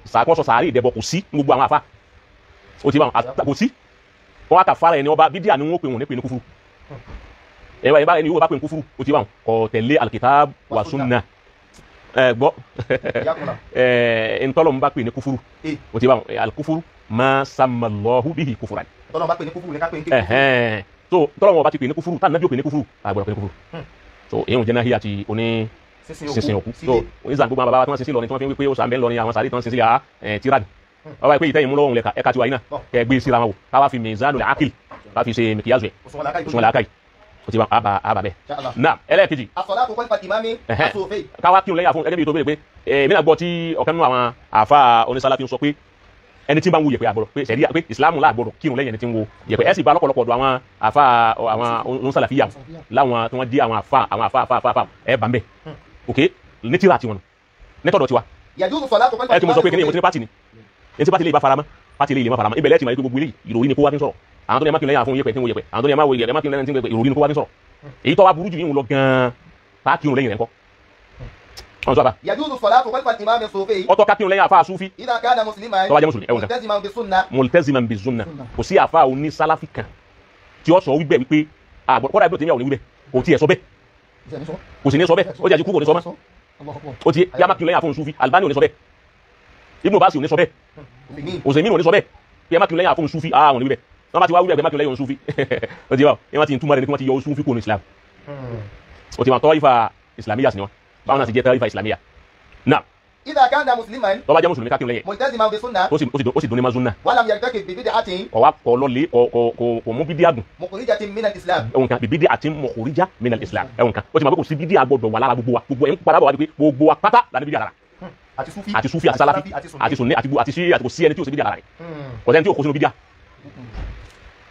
sàkóso sàárè ìdẹ̀bọ̀ kò sí ní gbogbo àwọn afa o ti bá wọn kò sí wọn wá kà fara ẹni ọba bídíà ni wọn pè wọn ní pè ní kúfúrú ẹ bá ẹni yóò bá pè ní kúfúrú o ti bá wọn kò tẹ̀lé alikitab wa sunna ẹ gbọ́ ẹ ntọ́lọ̀ ń bá pè ní kúfúrú o ti bá wọn alikúfúrú ma samallahu bihi kúfúrú. Tọ́lọ̀ ń bá pè ní kúfúrú ní ká pè ní kúfúrú. Ẹhẹn so tọ́lọ̀ wọn bá ti pè ní kúfúrú tá nàbí ò pè ní kúfúrú àgbọ̀dọ̀ pè ní kúfúrú so èyí ò jẹ́ náà híyà ti oní sísìn òkú so onísàn gbogbo àwọn bàbá tí wọ́n sin sí lọ ni tí wọ́n fi ń wí pé ó sàmbẹ́ lọ ni àwọn sàárè tí wọ́n sin sí à tíra ni ọba ìpè ìtẹ́yìn mú lọ́wọ́ lẹ́ka ẹ̀ka tiwa yìí náà kẹ́ gbé síra wọn wò káwá fi mizanul aqil ká fi ṣe mìkíyàzù ẹ̀ òṣùwọ̀n làákàyè o ti bá àbá àbá bẹ́ẹ̀. Náà ẹlẹ́ẹ̀kejì. As-salatu khalfa al-imami as-sufi. Káwá kírun lẹ́yìn àfún ẹgẹ́ bí tó béèrè pé èmi náà gbọ́ tí ọ̀kan nínú àwọn àfa onísàlàfí ń sọ pé ẹni tí ń bá ń wo yẹ̀pẹ̀ àgbọ̀dọ̀ pé sẹ̀ríà pé ìsìlámù làgbọ̀dọ̀ kírun lẹ́yìn ẹni tí ń wo yẹ̀pẹ̀ ẹ̀ sì bá lọ́pọ̀lọpọ̀ ọ̀dọ̀ àwọn àfa àwọn onísàlàfí yà láwọn tí wọ́n dé àwọn àfa àwọn àfa àfa àfa ẹ̀ bá ń bẹ̀ ok ní tíra tiwọn nítọ̀dọ̀ tiwa ẹ tí mo sọ pé kí ni mo ti ní pátì ni ẹni tí pátì lè bá faramọ́ pátì lè má faramọ́ ibẹ̀ lẹ́ẹ̀tì máa yí pé gbogbo eléyìí ìròyìn ni kó wá fi ń sọ̀rọ̀ àwọn tó ní ẹ má kí n lẹ́yìn àfún yẹpẹ̀ tí ń wo yẹpẹ̀ àwọn tó ní ẹ má wo yẹpẹ̀ ẹ má kí n lẹ́yìn tí ń yẹpẹ̀ ìròyìn ni kó wá fi ń sọ̀rọ̀ èyí tó wá burú jù yín lọ gan-an tá kírun lẹ́yìn rẹ̀ ńkọ́ wọn sọ àbá. Yajuzu salatu khalfa al-imami as-sufi. Ọ̀tọ̀ ká kírun lẹ́yìn àfa sufi. Idha kana musliman. Tó bá jẹ́ mùsùlùmí ẹ̀wọ̀n kan. Multaziman bis-sunnah. Multaziman bis-sunnah. Kò sí àfa oní sálàfì kan tí ó sọ wíbẹ̀ wípé kọ́dà ibùdó tèmi àwọn oníwíbẹ̀ kò tiẹ̀ sọ bẹ́ẹ̀ kò sì ní sọ bẹ́ẹ̀ ó ti àti kú kò ní sọ mọ́ ó ti yá má kírun lẹ́yìn àfọ̀n sufi Albani ò ní sọ bẹ́ẹ̀ Ibn Baz ò ní sọ bẹ́ẹ̀ Usaimin ò ní sọ bẹ́ẹ̀ bí ẹ má kírun lẹ́yìn àfọ̀n sufi àwọn oníwíbẹ̀ wọ́n bá ti wá wíbẹ̀ má kírun lẹ́yìn sufi ó ti wá wọ́n ti túmọ̀ rẹ̀ ní kí wọ́n ti yọ sufi kúrò ní Islam ó ti wọ́n tọ́ ifá islamiyya sí ni wọ́n báwọn náà ti jẹ́ tarifa islamiyya náà. Idha kana musliman. Tó bá jẹ́ mùsùlùmí ká kírun lẹ́yìn. Multaziman bis-sunnah. Ó sì dún ní ma sunna. Walam yartakib bi bid'atin. Kò wá kọ lọ́lẹ̀ kò mú bídíà gùn. Mukhrijatin min al-islam. Ẹ̀wọ̀n kan bid'atin mukhrija min al-islam ẹ̀wọ̀n kan ó ti máa pé kò sí bídíà gbọdọ̀ wà lára gbogbo wa gbogbo ẹ̀ ń padà bọ̀ wá di pé gbogbo wa pátá la ní bídíà lára. Àti sufi àti sufi àti salafi àti sunni àti sí àti kò sí ẹni tí ò sí bídíà lára rẹ̀ kò sẹ́ni tí ò kó sínú bídíà.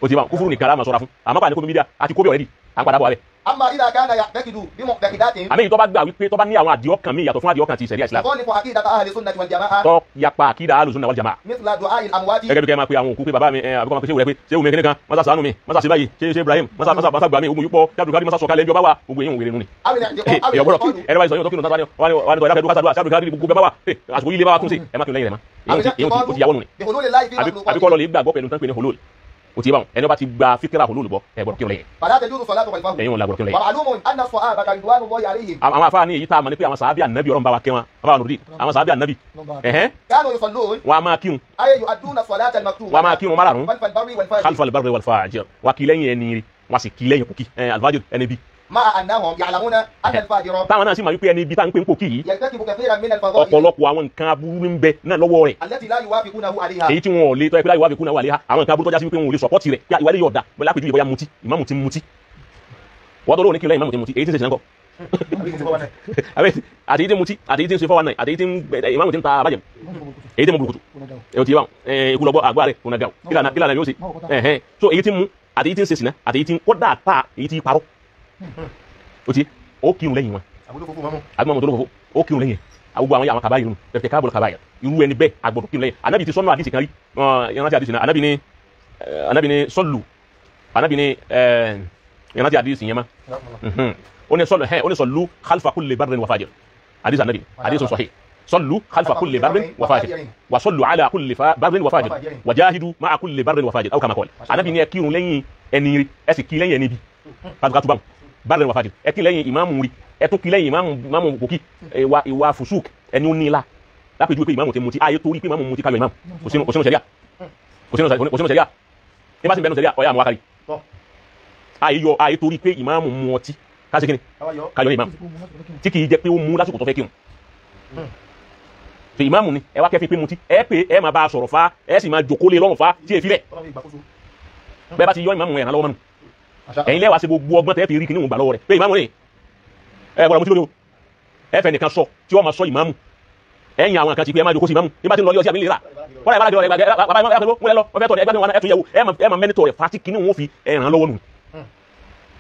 Ó ti máa kúfúrú nìkan láàmà sọ́ra fún àmọ́ pàdé kó bídíà àti kó bí ọ̀rẹ́dì à ń padà bọ̀ wá bẹ́ẹ̀. Amma idha kana ya'taqidu bi mu'taqidatin. Àmì yìí tó bá gbà wípé tó bá ní àwọn àdìọ́kàn mi yàtọ̀ fún àdìọ́kàn ti ṣẹ̀ríà Islam. Tukhalifu aqidata ahli sunnati wal jama'a. Tó yapa àkídà ahli sunna wal jama'a. Mithla du'a'i al-amwati. Gẹ́gẹ́ bí kẹ́ máa pe àwọn òkú pé bàbá mi àbíkọ́ máa pe ṣéwù rẹ pé ṣéwù mi kíní kan mọ́sá ṣàánú mi mọ́sá ṣe báyìí ṣe Ibrahim mọ́sá mọ́sá gbà mí ogun yìí pọ̀ Abdulkadir mọ́sá sọ̀kalẹ̀ ẹbí ọba wa gbogbo èyí ń wèrè nù ni. Ẹ̀rọ báyìí sọ yóò tó kí nù tán wà ní tọ́ ẹ̀dá kásádùá Abdulkadir gbogbo bàbá wa àsìkò yìí lè bá wa tún sí ẹ má kí n lẹ́yìn rẹ̀ mọ́ èyí ó ti yàwó nù ni. Àbíkọ́ lọ lè gbàgbọ́ pẹ̀lú tán pé ní hulul o ti bá wọn ẹni bá ti gba fíkírà hulul bọ ẹ gbọ́dọ̀ kírun lẹ́yìn. Fala tajuzu salatu khalfahu. Ẹ̀yin wọn la gbọ́dọ̀ kírun lẹ́yìn. Wa ma'lumun anna as-sahabata ridwanullahi alayhim. Àwọn afáà ní èyí tá a mọ̀ ní pé àwọn sàábì ànábì ọlọ́run bá wa kẹ́ wọn àbá wọn lòdì àwọn sàábì ànábì. Kanu yusallun. Wọn a máa kírun. Ay yu'adduna as-salata al-maktuba. Wọn a máa kírun márààrún. Khalfa al-barri wal-fajir. Khalfa al-barri wal-fajir. Wa kí lẹ́yìn ẹni rí Wọ́n sì kí lẹ́yìn pòkì alfajir ẹni bí. Táwọn náà sì máa wípé ẹni bí tá ń pè ń pòkì yìí ọ̀pọ̀lọpọ̀ àwọn nǹkan aburú ń bẹ náà lọ́wọ́ rẹ̀ èyí tí wọn ò lè tọ́ ẹ pé láyé wá fi kú náà wà léha àwọn nǹkan aburú tọ́já sí wípé wọn ò lè sọ̀pọ̀tì rẹ̀ ìwà lè yọ̀ọ̀dà lápèjúwe bóyá mutí ìmáàmù ti mutí wọ́n tó lóun ní kí lẹ́yìn ìmáàmù ti mutí èyí tí ń ṣe ṣìnà àti èyí tí ń mutí àti èyí tí ń ṣe 419 àti èyí tí ìmáàmù ti ń ta àbájẹ èyí tí ń mú burúkutu èyí tí ikú lọ́gbọ́ àgbà rẹ̀ kò nàgà kí lànà yóò ṣe so èyí tí ń mú àti èyí tí ń ṣe ṣìnà àti èyí tí ń kódà ta èyí tí ń parọ́ o ti ó kírun lẹ́yìn wọn àbí mọ́mọ́ tó lófòfó ó kírun lẹ́yìn àgbogbo àwọn àwọn kàbáyé rẹ̀ káàbọ̀ kàbáyé irú ẹni bẹ́ẹ̀ agbọ́dọ̀ kírun lẹ́yìn. Anabi ti sọ́nù àdìsí kan rí ìrántí àdìsí náà anabi ni sọ́lù anabi ni ìrántí àdìsí yẹn ma ó ní sọ́lù ó ní sọ́lù khalfa kulli barrin wa fajir àdìsí anabi àdìsí sahih sọ́lù khalfa kulli barrin wa fajir wa sọ́lù ala kulli barrin wa fajir wa jahidu ma'a kulli barrin wa fajir aw kama qala. Anabi ni ẹ kírun lẹ́yìn ẹni rí ẹ sì kí lẹ́yìn ẹni bí kátó báwọn barrin wa fajir ẹ kí lẹ́yìn ìmáàmù rí ẹ tún kí lẹ́yìn ìmáàmù kòkí ìwà fusuk ẹni ó ní ilá lápèjúwe pé ìmáàmù ti mutí ayé torí pé ìmáàmù mutí káyọ ìmáàmù kò sínú sẹ̀ríà kò sínú sẹ̀ríà ní bá sì ń bẹnu sẹ̀ríà ọ̀yà àmọ́ wákàrí ayé yọ ayé torí pé ìmáàmù mu ọtí káṣí kíni káyọ ìmáàmù tí kì í jẹ́ pé ó mú lásìkò tó fẹ́ kírun. So ìmáàmù ni ẹ wá kẹ́fín pé mutí ẹ pé ẹ máa bá a sọ̀rọ̀ fa ẹ sì máa jòkó lé lọ́rùn fa tí èfi rẹ̀ bẹ́ẹ̀ bá ti yọ ìmáàmù ẹ̀ ràn lọ́wọ́ mọ́nu ẹ̀yin lẹ́wàá ṣe gbogbo ọgbọ́n tẹ́ fi rí kíní òun gbà lọ́wọ́ rẹ̀ pé ìmáàmù rẹ̀ ẹ gbọ́dọ̀ mutí lónìí o ẹ fẹ́ nìkan sọ tí wọ́n máa sọ ìmáàmù ẹ̀yin àwọn kan ti pé ẹ máa jókòó sí ìmáàmù nígbà tí ń lọ ilé ọtí àbí lè rà wọ́n rẹ̀ bá dọ̀ ẹ lọ wọ́n fẹ́ tọ̀ ẹ gbádùn wọn ẹ tún yẹ̀wò ẹ máa mẹ́nitọ̀ rẹ̀ fati kíní òun fi ẹ ràn lọ́wọ́ nù.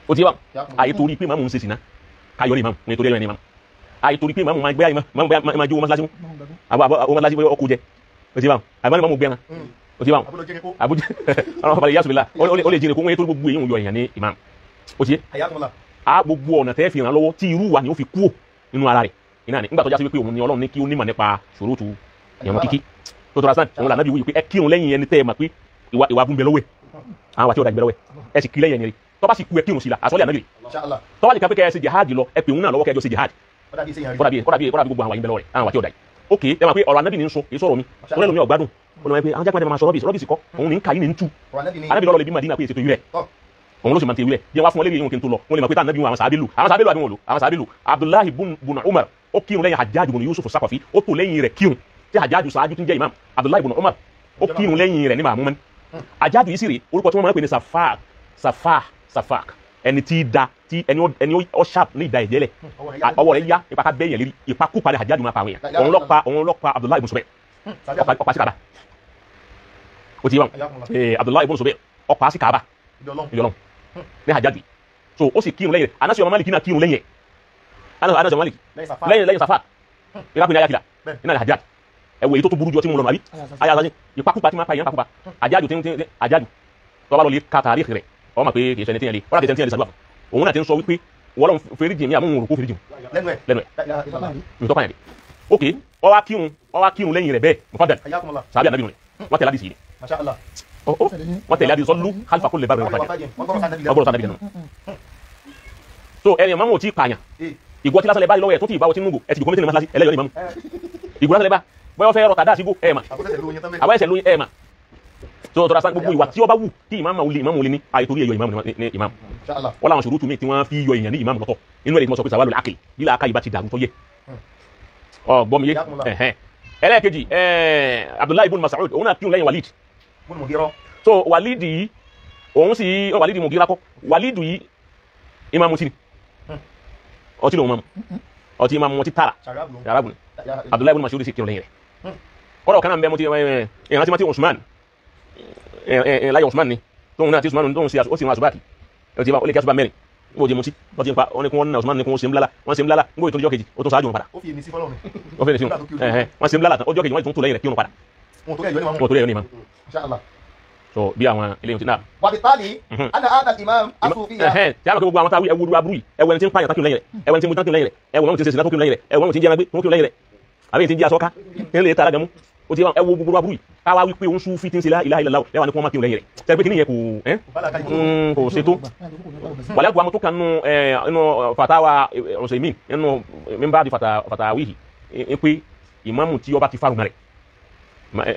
O ti wá àyè torí pé ìmáàmù ń ṣe sìnà káyọ̀ ní ìmáàmù ní torí ẹ̀yọ́ ní ìmáàmù àyè torí pé ìmáàmù máa gbé máa jó mọ́sálásí mú àbọ̀ mọ́sálásí ọkọ̀ jẹ o ti wá àbọ̀ ìmáàmù gbẹran o ti wá àbújá ọlọ́run balẹ̀ yasùnmílà ó lè jìnnà kó wọ́n yẹ tó gbogbo èyí ń yọ èèyàn ní ìmáàmù o ti yé a gbogbo ọ̀nà tẹ́ fi ràn lọ́wọ́ tí irú wa ni ó fi kúò nínú ara rẹ̀ iná ni nígbà tó já sí wípé òun ni Ọlọ́run ní kí ó nímọ̀ nípa ṣòrótù ìyàwó kíkí tó tọ́ra sàn òun lànà bí wípé ẹ kírun lẹ́yìn ẹni tẹ́ ẹ mọ̀ pé ìwà abúmbẹ lọ́wọ́ ẹ̀ àwọn àti ọ̀dà ìgbẹ́ lọ́wọ́ ẹ̀ ẹ sì kí lẹ́yìn ẹni rí tó bá sì kú ẹ kírun sí la àsọlẹ̀ ànábì tó bá sì ká pé kẹ́ ẹ ṣe jihad lọ ẹ pè òun náà lọ́wọ́ kẹjọ ṣe jihad kọ́dà bí gbogbo àwọn àyìnbẹ lọ́wọ́ rẹ̀ àwọn àti ọ̀dà yìí ok ẹ mọ̀ pé ọ̀rọ̀ ànábì ní ń sọ kì í sọ̀rọ̀ mi ó lẹ́nu mi ọ̀gbádùn ó lọ́wọ́ pé àwọn jákèjá máa sọ rọ́bìsì kọ́ òun ní ń ka yìí ní ń tú ànábì lọ́lọ́ lè bí Madina pé èsì tó yú rẹ̀ òun ló sì máa ti wílẹ̀ bí wọ́n fún ọ lérí yìí kí n tó lọ wọ́n lè mọ̀ pé tá ànábì wọn àwọn sàábì lù àwọn sàábì lù àbí wọn lò àwọn sàábì lù Abdullahi bun Umar ó kírun lẹ́yìn Hajjaj bun Yusuf Saqafi ó tò lẹ́yìn rẹ̀ kírun tí Hajjaj ṣáájú tí ń jẹ́ imam Abdullahi bun Umar ó kírun lẹ́yìn rẹ̀ ní màmú mẹ́ni Hajjaj yìí sì rè orúkọ tí wọ́n máa ń pè ní Safak Safak Safak ẹni tí da tí ẹni ó sharp ní ìda ìjẹ́lẹ̀ ọwọ́ rẹ̀ yá ipa ká bẹ́yẹn lérí ipa kú padà Hajjaj máa pa àwọn èèyàn òun ló pa Abdullahi ibn Zubair ọ̀pá sí Kaaba ó ti yé wọn Abdullahi ibn Zubair ọ̀pá sí Kaaba ilé Ọlọ́run ní Hajjaj so ó sì kírun lẹ́yìn rẹ̀ Anasi ọmọ Malik náà kírun lẹ́yìn ẹ̀ Anasi ọmọ Malik lẹ́yìn Safa ìrákùn ní ayakila iná ní Hajjaj ẹ̀wọ̀ èyí tó tún burú ju ọtí mú lọ́nà àbí ayasasi ìpakúpa tí máa pa èèyàn pakúpa Hajjaj tí ń Hajjaj tó bá lọ lè ka tàríkì rẹ̀ ọmọ pé kì í ṣẹni tí yẹn lè ọ̀rọ̀ kì í ṣẹni tí yẹn lè ṣàdúrà fún òun náà ti ń sọ wípé wọ́n lọ́n fèrè jìn mí àmọ́ òun rò kó fèrè jìn lẹ́nu ẹ̀ ìtọ́ pààyàn dé ok ó wá kírun lẹ́yìn rẹ̀ bẹ́ẹ̀ mufadal sàbí ànábì rẹ̀ wọ́n tẹ̀lé àdìsí yìí wọ́n tẹ̀lé àdìsí sọ́lú khalfa kulli barrin wa fajir ọgbọ́n sànàbì lẹ́nu. So ẹni mọ́mú ò tí pààyàn ìgò ọtí lásán lẹ bá lọ́wọ́ ẹ̀ tó ti ìbá ọtí nùgò ẹ ti jòkó mítìnì mọ́sálásí ẹlẹ́yọ̀ ní mọ́mú ìgò lásán lẹ bá bóyá fẹ́ rọ tàdá sígò ẹ̀ mà àwọn ẹsẹ̀ lóyún ẹ̀ mà tó tọ́ra sá gbogbo ìwà tí ó bá wù kí ìmáàmù olè ìmáàmù olè ní àìtorí ẹ̀yọ ìmáàmù ní ìmáàmù wọ́n làwọn ṣòro tún mí tí wọ́n fi yọ èèyàn ní ìmáàmù lọ́tọ̀ inú ẹ̀ lè tí wọ́n sọ pé sàwálò àkèlè bí làákà ìbá ti dàrú tó yẹ ọ gbọ́ mi yé ẹlẹ́ẹ̀kejì Abdullahi ibn Mas'ud òun náà kírun lẹ́yìn Walid so Walid yìí òun sì Walid Mugira kọ́ Walid yìí ìmáàmù tí ni ọtí lòun máàmù ọtí ìmáàmù ọtí tààrà yàrá Abdullahi ibn Mas'ud sì kírun lẹ́yìn rẹ̀ kọ́dọ̀ kan náà ń bẹ mo ti ìrántí mọ́tí Usman láyé Usman ni tóun náà ti Usman tóun sì ó sì rún àṣùbáàkì ó ti bá ó lè kí àṣùbà mẹ́rin ó jẹ mutí wọ́n ti ń pa wọ́n ní kí wọ́n ná Usman ní kí wọ́n ṣe ń blálà wọ́n ṣe ń blálà nígbà tó jọ́ kejì ó tún ṣáájú wọn padà. Ó fi èmi sí fọlọ́run. Ó fi èmi sí wọn wọ́n ṣe ń blálà tán ó jọ́ kejì wọ́n tún tó lẹ́yìn rẹ̀ kí wọ́n padà. Wọn tó lẹ́yìn wọn tó lẹ́yìn imam. Inshallah. So bí àwọn eléyìí ti náà. Wàbítálì ana ada imam asufiya. Tí a lọ kí gbogbo àwọn táwí ẹwu aburú yìí ẹwù ẹni tí ń pààyàn tákìlù lẹ́yìn rẹ̀ ẹwù ẹni tí ń mú tákìlù lẹ́yìn rẹ̀ ẹwù ẹni tí ń ṣe sìnà tákìlù lẹ́yìn rẹ̀ ẹwù ẹni tí ń jẹ́ ẹrangbé tákìlù lẹ́yìn rẹ̀ àbí ẹni tí ń jẹ́ aṣọ́ká tí ń lè tara gẹmú ó ti ẹwù gbogbo aburú yìí káwá wípé òun súnfí tí ń ṣe la ilaha illallah lẹ́wà ní kí wọ́n má kírun lẹ́yìn rẹ̀ tẹ́ pé kí nìyẹn kò kò ṣe tó wàlẹ́ àgọ́ àwọn tó kan nínú fatawa Usaimin nínú mímbà di fatawihi pé ìmáàmù tí ó bá ti fárùn rẹ̀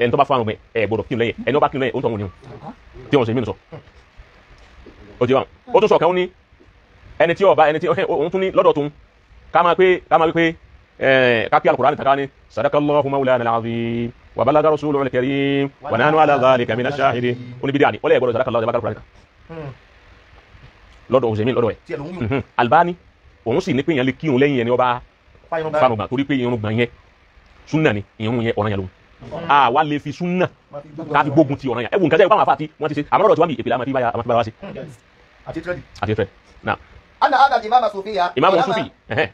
ẹni tó bá fárùn rẹ̀ ẹ gbọ́dọ̀ kírun lẹ́yìn ẹni ó bá kírun lẹ́yìn ó ń tọ́ wọn ni tí Usaimin sọ Ó ti bá wọn. Ó tún sọ kan ó ní ẹni tí ọba ẹni tí òun tún ní lọ́dọ̀ tó ń ká máa pé ká máa wí pé ká kí Al-Qur'an tàkà ní sadaqallahu mawlana al-azim wa balaga rasuluhu al-karim wa nahnu ala dhalika mina shahidin. Ó ní bídíà ni ó lè gbọ́dọ̀ sadaqallahu Al-Qur'an lọ́dọ̀ òsèmí lọ́dọ̀ ẹ̀. Albani òun sì ní pé èèyàn lè kírun lẹ́yìn ẹni ọba fanugbà torí pé irun gbọ̀n yẹn súnà ni irun yẹn ọ̀ràn yẹn lòun. Àwa lè fi súnà ká fi gbógun ti ọ̀ràn yẹn. Ẹ wù nǹkan sẹ́yìn fáwọn afáàtì wọ́n ti ṣe àmọ́ lọ́dọ̀ tí wọ́n bí ìpìlẹ̀ àmọ́ fi bára wá sí. Àti tírẹ́dì. Àti tírẹ́dì. Náà. Anna hadha al-imama sufiya. Imam Sufi.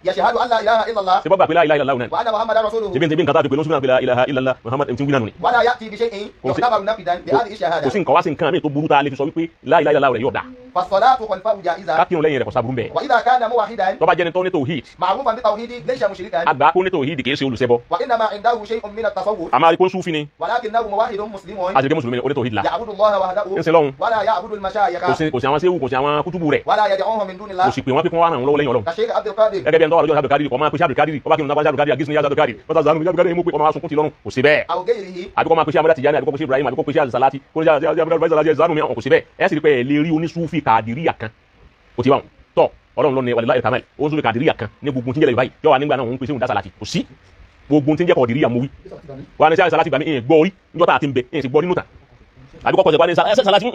Yashhadu an la ilaha illallah. Ṣé bọ́ gbà pé la ilaha illallah náà. Wa anna Muhammadan rasuluhu. Ṣé bí nǹkan tá a fi pè lóṣù náà pé la ilaha illallah Muhammad ti ń wí náà nù ni. Wala ya'ti bi shay'in yu'tabaru nafidan li hadhihi shahada. Kò sí nǹkan wá sí nǹkan mi tó burú tá a lè fi sọ wípé la ilaha illallah rẹ̀ yóò dá. Fassalatu khalfahu ja'iza. Ká kírun lẹ́yìn rẹ̀ kò sáburú bẹ́ẹ̀. Wa idha kana muwahhidan. Tó bá jẹ́ni tó ní tawhid. Ma'rufan bi tawhidi laysa mushrikan. Àgbà kó ní tawhid kì í ṣe olùṣẹbọ. Wa innama indahu shay'un min at-tasawwuf. Àmọ́ àríkó Sufi ni. Walakinahu muwahhidun muslimun. Àti pé mùsùlùmí ni ó ní tawhid la. Ya'budu Allaha wahdahu. Ń sin lọ́hun. Wala ya'budu al-mashayikha. Kò sí àwọn séwù kò sí àwọn kútùbù rẹ̀. Wala yad'uhum min dunillah. Kò sì pè wọ́n pé kí wọ́n wá ràn wọ́n lọ́wọ́ lẹ́yìn Ọlọ́run. Sheikh Abdul Qadir. Gẹ́gẹ́ bí ẹni tó wà lọ́jọ́ Abdul Qadir, ọmọ pèsè Abdul Qadir, ọba kí n náà Abdul Qadir, àgísí ní Abdul Qadir, wọ́n sàánú Abdul Qadir mú pé ọmọ wa sunkún ti lọ́rùn, kò sí bẹ́ẹ̀. Aw ghayrihi. Àbíkọ́ máa pèsè Amadu Tijani, àbíkọ́ pèsè Ibrahim, àbíkọ́ pèsè Azalati, kó ní Abdul Qadir zanu mi, kò sí bẹ́ẹ̀. Ẹ sì rí pé ẹ lè rí onísúfì Kàdíríyà kan, kò sí báwọn. Tọ́ Ọlọ́run lọ́ni wàlíláì kamel, onísúfì Kàdíríyà kan ní gbogbo tí ń jẹ́ lẹ́yìn báyìí, yọ wà nígbà náà òun pèsè òun dá Salati, kò sí. Gbogbo tí ń jẹ́ Kàdíríyà mú wí. Wà ní sẹ́ Salati gbà mí, ìyẹn gbọ́ orí, níjọ́ tá a ti ń bẹ, ìyẹn sì gbọ́ nínú tàn. Àbíkọ́ kọ̀ọ̀sẹ̀ wà ní Salati,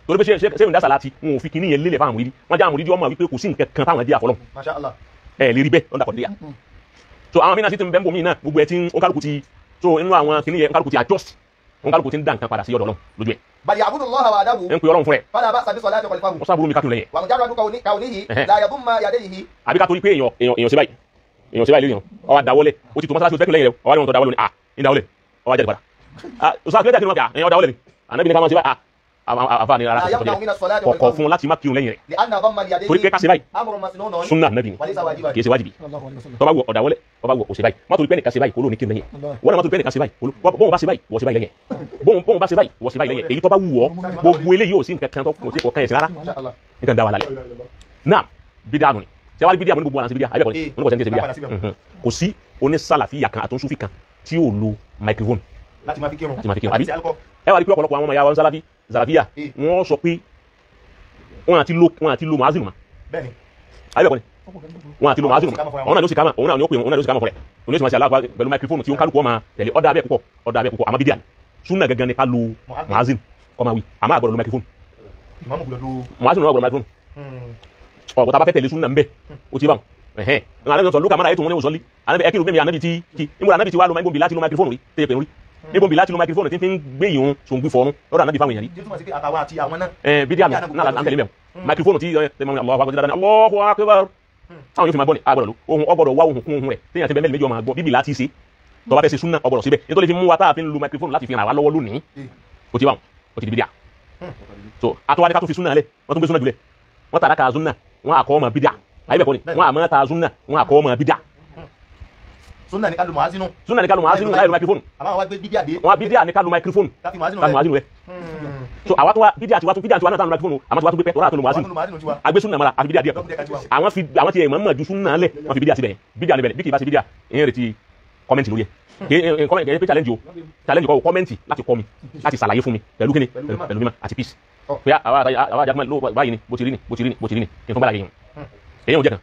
torí pé ṣé ìdá sàláàtì wọn ò fi kinní yẹn lélẹ̀ fáwọn àmúrídìí wọn jẹ́ àmúrídìí ọmọ wípé kò sí nǹkan kan táwọn jẹ́ àfọlọ́. Masha Allah. Ẹ lè rí bẹ́ẹ̀ lọ́dà kọ̀díyà. So àwọn mìíràn sì ti ń bẹ́ ń bò mí náà gbogbo ẹ ti ń kálukú ti so inú àwọn kinní yẹn kálukú ti adjust kálukú ti ń dá nǹkan padà sí ọ̀dọ̀ Ọlọ́run lójú ẹ̀. Bal ya'budu Allaha wahdahu. Ẹ ń pe Ọlọ́run fún ẹ. Fala ba'sa bi salati khalfahu. Wọ́n sábúrú mi kákìlẹ̀ yẹn. Wa mujarradu kawnihi la yadumma yadayhi. Àbí ká torí pé èèyàn ṣe báyìí èèyàn ṣe báyìí lóyún ó wá dáwọ́lẹ̀ ó ti tó mọ́sálásí ó ti fẹ́ kí lẹ́yìn rẹ̀ ó wá ní wọn tó dáwọ́lẹ̀ à ń dáwọ́lẹ̀ ó wá jáde padà. Ọ̀sán àti lẹ́jà kí ni wọ́n kà èèyàn dáwọ́lẹ̀ ni ànábì ní ká máa ṣe báyìí àfààní ara kọ̀kọ̀ fún láti má kírun lẹ́yìn rẹ̀ torí pé ká ṣe báyìí sunna nabi ni kì í ṣe wájibi tó bá wù ọ̀dà wọlé tó bá wù ó ṣe báyìí má torí pé nìkan ṣe báyìí kó ló ní kírun lẹ́yìn wọ́n náà má torí pé nìkan ṣe báyìí bóun bá ṣe báyìí wọ́n ṣe báyìí lẹ́yìn bóun bá ṣe báyìí wọ́n ṣe báyìí lẹ́yìn èyí tó bá wù ọ́ gbogbo eléyìí ò sí nǹkan kan tó kò sí kọ̀ọ̀kan ẹ̀sìn rárá nǹkan dá wa lálẹ́ náà bídà nù ni ṣé wàá rí bídíà mo ní gbogbo àlàsí bídíà àbẹ̀kọ̀ ni mo ní kò sẹ́ni tí ì ṣe bídíà kò sí onísàlàfíà kan àtúnṣúfì kan tí ò lo microphone láti máa fi kírun láti máa fi kírun àbí ẹ wà rí pé ọ̀pọ̀lọpọ̀ àwọn ọmọ ìyá wa ń sálàfí zàlàfíà wọ́n sọ pé wọ́n àti lo wọ́n àti lo màázìnù ma bẹ́ẹ̀ni àbí ẹ̀kọ́ ni wọ́n àti lo màázìnù ma òun náà ló sì kámà òun náà ni ó pè òun náà ló sì kámà fún rẹ̀ òun ní ó sì máa ṣe aláàfáà pẹ̀lú microphone tí ó ń kálukú ọmọ tẹ̀lé ọ̀dà abẹ́ púpọ̀ ọ̀dà abẹ́ púpọ̀ àmọ́ bídíà ni súnà gangan ni ká lo màázìnù kọ́ máa wí àmọ́ àgbọ̀dọ̀ lo microphone màázìnù náà gbọ́dọ̀ microphone ọ̀pọ̀ tá a bá fẹ́ tẹ̀lé súnà ń bẹ̀ ó ti bá wọn ẹhẹn anabi sọ luka mara etu wọn ni wosọli anabi ẹkiri mímu anabi ti ki níbo anabi ti wá lo níbo láti lo microphone rí tẹ́yẹ pẹ̀lú rí níbo láti lo microphone tí fi ń gbé ìhun sòǹgbì fọ́ọ̀nù lọ́dọ̀ anabi fáwọn èèyàn rí. Ẹ bídí àmì náà là ń tẹ̀lé mẹ́wọ̀n microphone tí ẹ Allahu akbar táwọn yóò fi máa gbọ́ ni agbọ́dọ̀ ló ohun ọgbọ́dọ̀ wá ohun kún ohun rẹ̀ téèyàn ti bẹ́ẹ̀ méjì ọmọ àgbọ̀ bíbí láti ṣe tó bá fẹ́ ṣe súnà ọgbọ́dọ̀ síbẹ̀ nítorí fi mú wa tá a fi ń lo microphone láti fi ràn wá lọ́wọ́ lónìí ó ti wà ó ti di bídíà so àtọwádé ká tó fi súnà lẹ̀ wọ́n tún gbé súnà jùlẹ̀ wọ́n tàràkà súnà wọ́n àkọ́ ọmọ bídíà ayi bẹ kɔni wọn àmọ́ ta zunna wọn àkọ́ ọmọ bídà. Sunna ni ká lu muazinu. Sunna ni ká lu muazinu láyé lu microphone. Àmọ́ àwọn gbé bídíà dé. Wọn bídíà ni ká lu microphone. Ká fi muazinu rẹ. Ká muazinu rẹ. So àwa tó wa bídíà tiwa tó bídíà tiwa náà tá lu microphone àmọ́ tiwa tó gbé pẹ́ tọ́lá tó lu muazinu. Agbé sunna mara àfi bídíà díẹ̀. Àwọn fi àwọn tiẹ̀ mọ̀ mọ̀ ju sunna lẹ̀ wọ́n fi bídíà síbẹ̀ bídíà níbẹ̀ bí kì í bá ṣe bídíà ìyẹn retí kọ́mẹ́ntì lórí ẹ̀ kọ́mẹ́ntì pé challenge o challenge kọ́ kọ́mẹ́ntì láti kọ́ mi láti ṣàlàyé fún mi pẹ̀lú kíni pẹ̀lú mímọ̀ àti peace. Pé àwa àjàkúmọ̀ ló báyìí ni bó ti rí ni bó ti rí ni bó ti rí ni kí n tún bá láyé yẹn èyí ò jẹ kan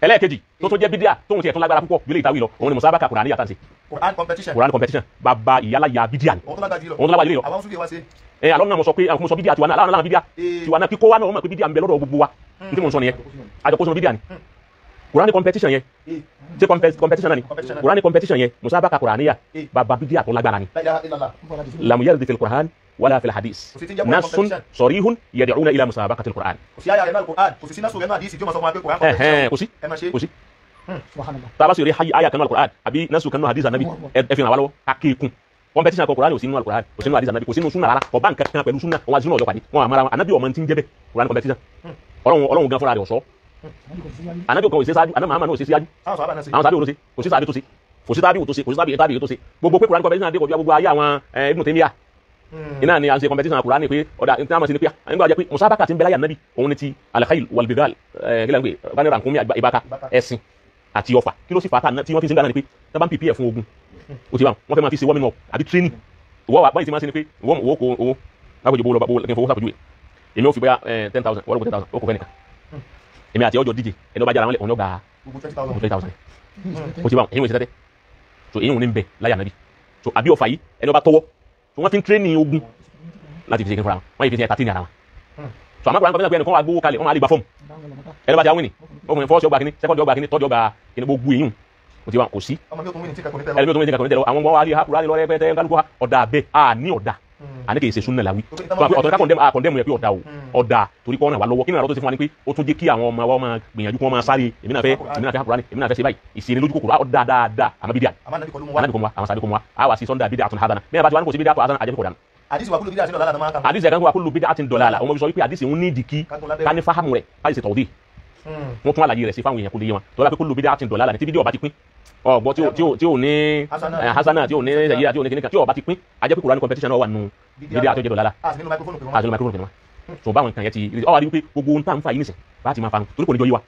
ẹlẹ́ẹ̀kejì tó tún jẹ́ bídíà tóun tiẹ̀ tún lágbára púpọ̀ ju lè ìtawí lọ òun ni musabaka Kùránì yàtà ń ṣe. Quran competition. Quran competition bàbá ìyálàyà bídíà ni. Òun tó lágbára jùlọ. Òun tó lágbára jùlọ. Àwọn Sufi wá ṣe. Ẹ àlọ́ náà mo sọ pé àwọn mo sọ bídíà tiwa náà aláwọn náà bídíà tiwa náà kíkó wa náà wọ́n mọ̀ pé bídíà ń bẹ lọ́dọ̀ gbogbo wa ní tí mo ń sọ nìyẹn àjọ kó sọ bídíà ni. Quran competition yẹn ṣé competition náà ni Quran competition yẹn musabaka Kùránì yà bàbá bídíà tó lágbára ni. Lam yarid fil Quran wala fil hadith nasun sarihun yad'una ila musabaqati al-Qur'an. Kò sí àyà rẹ̀ náà Al-Qur'an kò sí sínú sọ̀rọ̀ náà àdìsí tí ó máa sọ fún wa pé Qur'an competition. Kò sí kò sí tá a bá sì rí àyà kan náà Al-Qur'an àbí nasu kan náà hadith anabi ẹ fi hàn wá lọ́wọ́ ká kéekun competition kọ Qur'an kò sí nínú Al-Qur'an kò sí nínú hadith anabi kò sí nínú sunna rárá kò bá nǹkan kan pẹ̀lú sunna wọn àti sunna ọjọ́ pàdé wọn àmàrà wọn anabi ọmọ tí ń jẹ́ bẹ́ẹ̀ Qur'an competition Ọlọ́run gan fúnra rẹ̀ ọ̀sọ́ anabi kan ò sí sáájú anabi Muhammad náà ò sí síájú àwọn sábẹ́ òun kò sí sábẹ́ tó ṣe kò sí sábẹ́ tó ṣe kò sí sábẹ́ tó ṣe gbogbo pé Qur'an competition adé kọjú gbogbo ayé àwọn Ibn Taymiyyah iná ni a ń ṣe competition Kùránì pé ọ̀dà ní a máa ṣe ni pé nígbà jẹ́ pé musabaka ti ń bẹ láyé ànábì òun ni ti alkhail walbigal kílẹ̀ ń pè bánirà nkúmi ìbáka ẹ̀sìn àti ọfà kí ló sì fà á tí wọ́n fi ṣe ń gbà náà ni pé tí wọ́n bá ń pìpì ẹ̀ fún ogun ó ti bá wọn fẹ́ máa fi ṣe warming up àbí training ìwọ́ wa báyìí ti máa ṣe ni pé ìwọ́ owó kó owó lápòjù bó lọ bó kí n fowó sàpòjúwe Èmi ò fi bóyá 10,000 wọ́n ló kó 10,000 ó kò fẹ́ nìkan. Èmi àti ọjọ́ díje ẹni ọba jára wọn lẹ̀ òun yóò gba 20,000. O ti bá wọn èyí wọ́n ti tẹ́tẹ́. So èyí wọn ní bẹ láyà nàbí. So àbí ọfà yìí ẹni ọba tọwọ́. So wọ́n ti ń tírénì ogun láti fi ṣe kí n fúnra wọn. Wọ́n yìí fi ṣe ẹ̀ta tí ní ara wọn. So àmọ́ kúrò àwọn ẹnìkan wà gbówó kalẹ̀ wọ́n máa lè gba fọ́ọ̀mù. Ẹni bá ti àwọn ènìyàn ọkùnrin fọ́ọ̀sì ọgbà kínní sẹ́kọ̀ndì ọgbà kínní tọ́jú ọgbà kínní gbogbo èyí o ti wá kò sí. Ẹni bí o tún wí ní tí kankan ní tẹ́lọ àwọn ọmọ wa rí hapura lọ rẹpẹtẹ kálukú wa ọ̀dà abẹ́ a ní ọ̀dà àní kì í ṣe súnà làwí. Ọ̀tọ̀ ká kọ̀ndẹ́mù yẹ pé ọ̀dà o ọ̀dà torí kọ́ ọ̀nà wà lọ́wọ́ kí ni àrọ́ tó ti fún wa ni pé ó tún jẹ́ kí àwọn ọmọ wa máa gbìyànjú kí wọ́n máa sáré èmi náà fẹ́ hapura ni èmi náà fẹ́ ṣe báyìí ìṣe lójú kòkòrò ọ̀dà dáadáa àmọ́ bídíà anábì kò mú wa àwọn sàbí kò mú wa a wà sí sọ́ndà bídíà àtún hadana bẹ́ẹ̀ bá ti wá ní kò sí bídíà àtún hadana àjẹbí kò dànù. Àdìsí wa kúlù bídíà àti dọ̀là máa ń kà. Àdìsí ẹ̀kan wa kúlù bídíà àti dọ̀là ọmọ bí sọ wípé àdìsí ń ní ìdíkí ká ní fáhámù rẹ̀ ká sì ṣe tọ̀wọ́dì. Wọ́n tún àlàyé rẹ̀ sí fáwọn èèyàn kó lè yé wọn tọ́lá pé kúlù bídíà àti dọ̀là ní tí bídíà ọba ti pín ọgbọ tí ò ní hasana tí ò ní ṣẹyíra tí ò ní kíníkan tí ọba ti pín ajẹ́ pé Kùránì competition náà wà nù bídíà àti dọ̀là àti nínú microphone pẹ̀lú wọn. So báwọn nǹkan yẹn ti ọ wá rí wípé gbogbo ohun tá à ń fà yìí nìsín bá ti máa fa torí kò ní jọ yé wa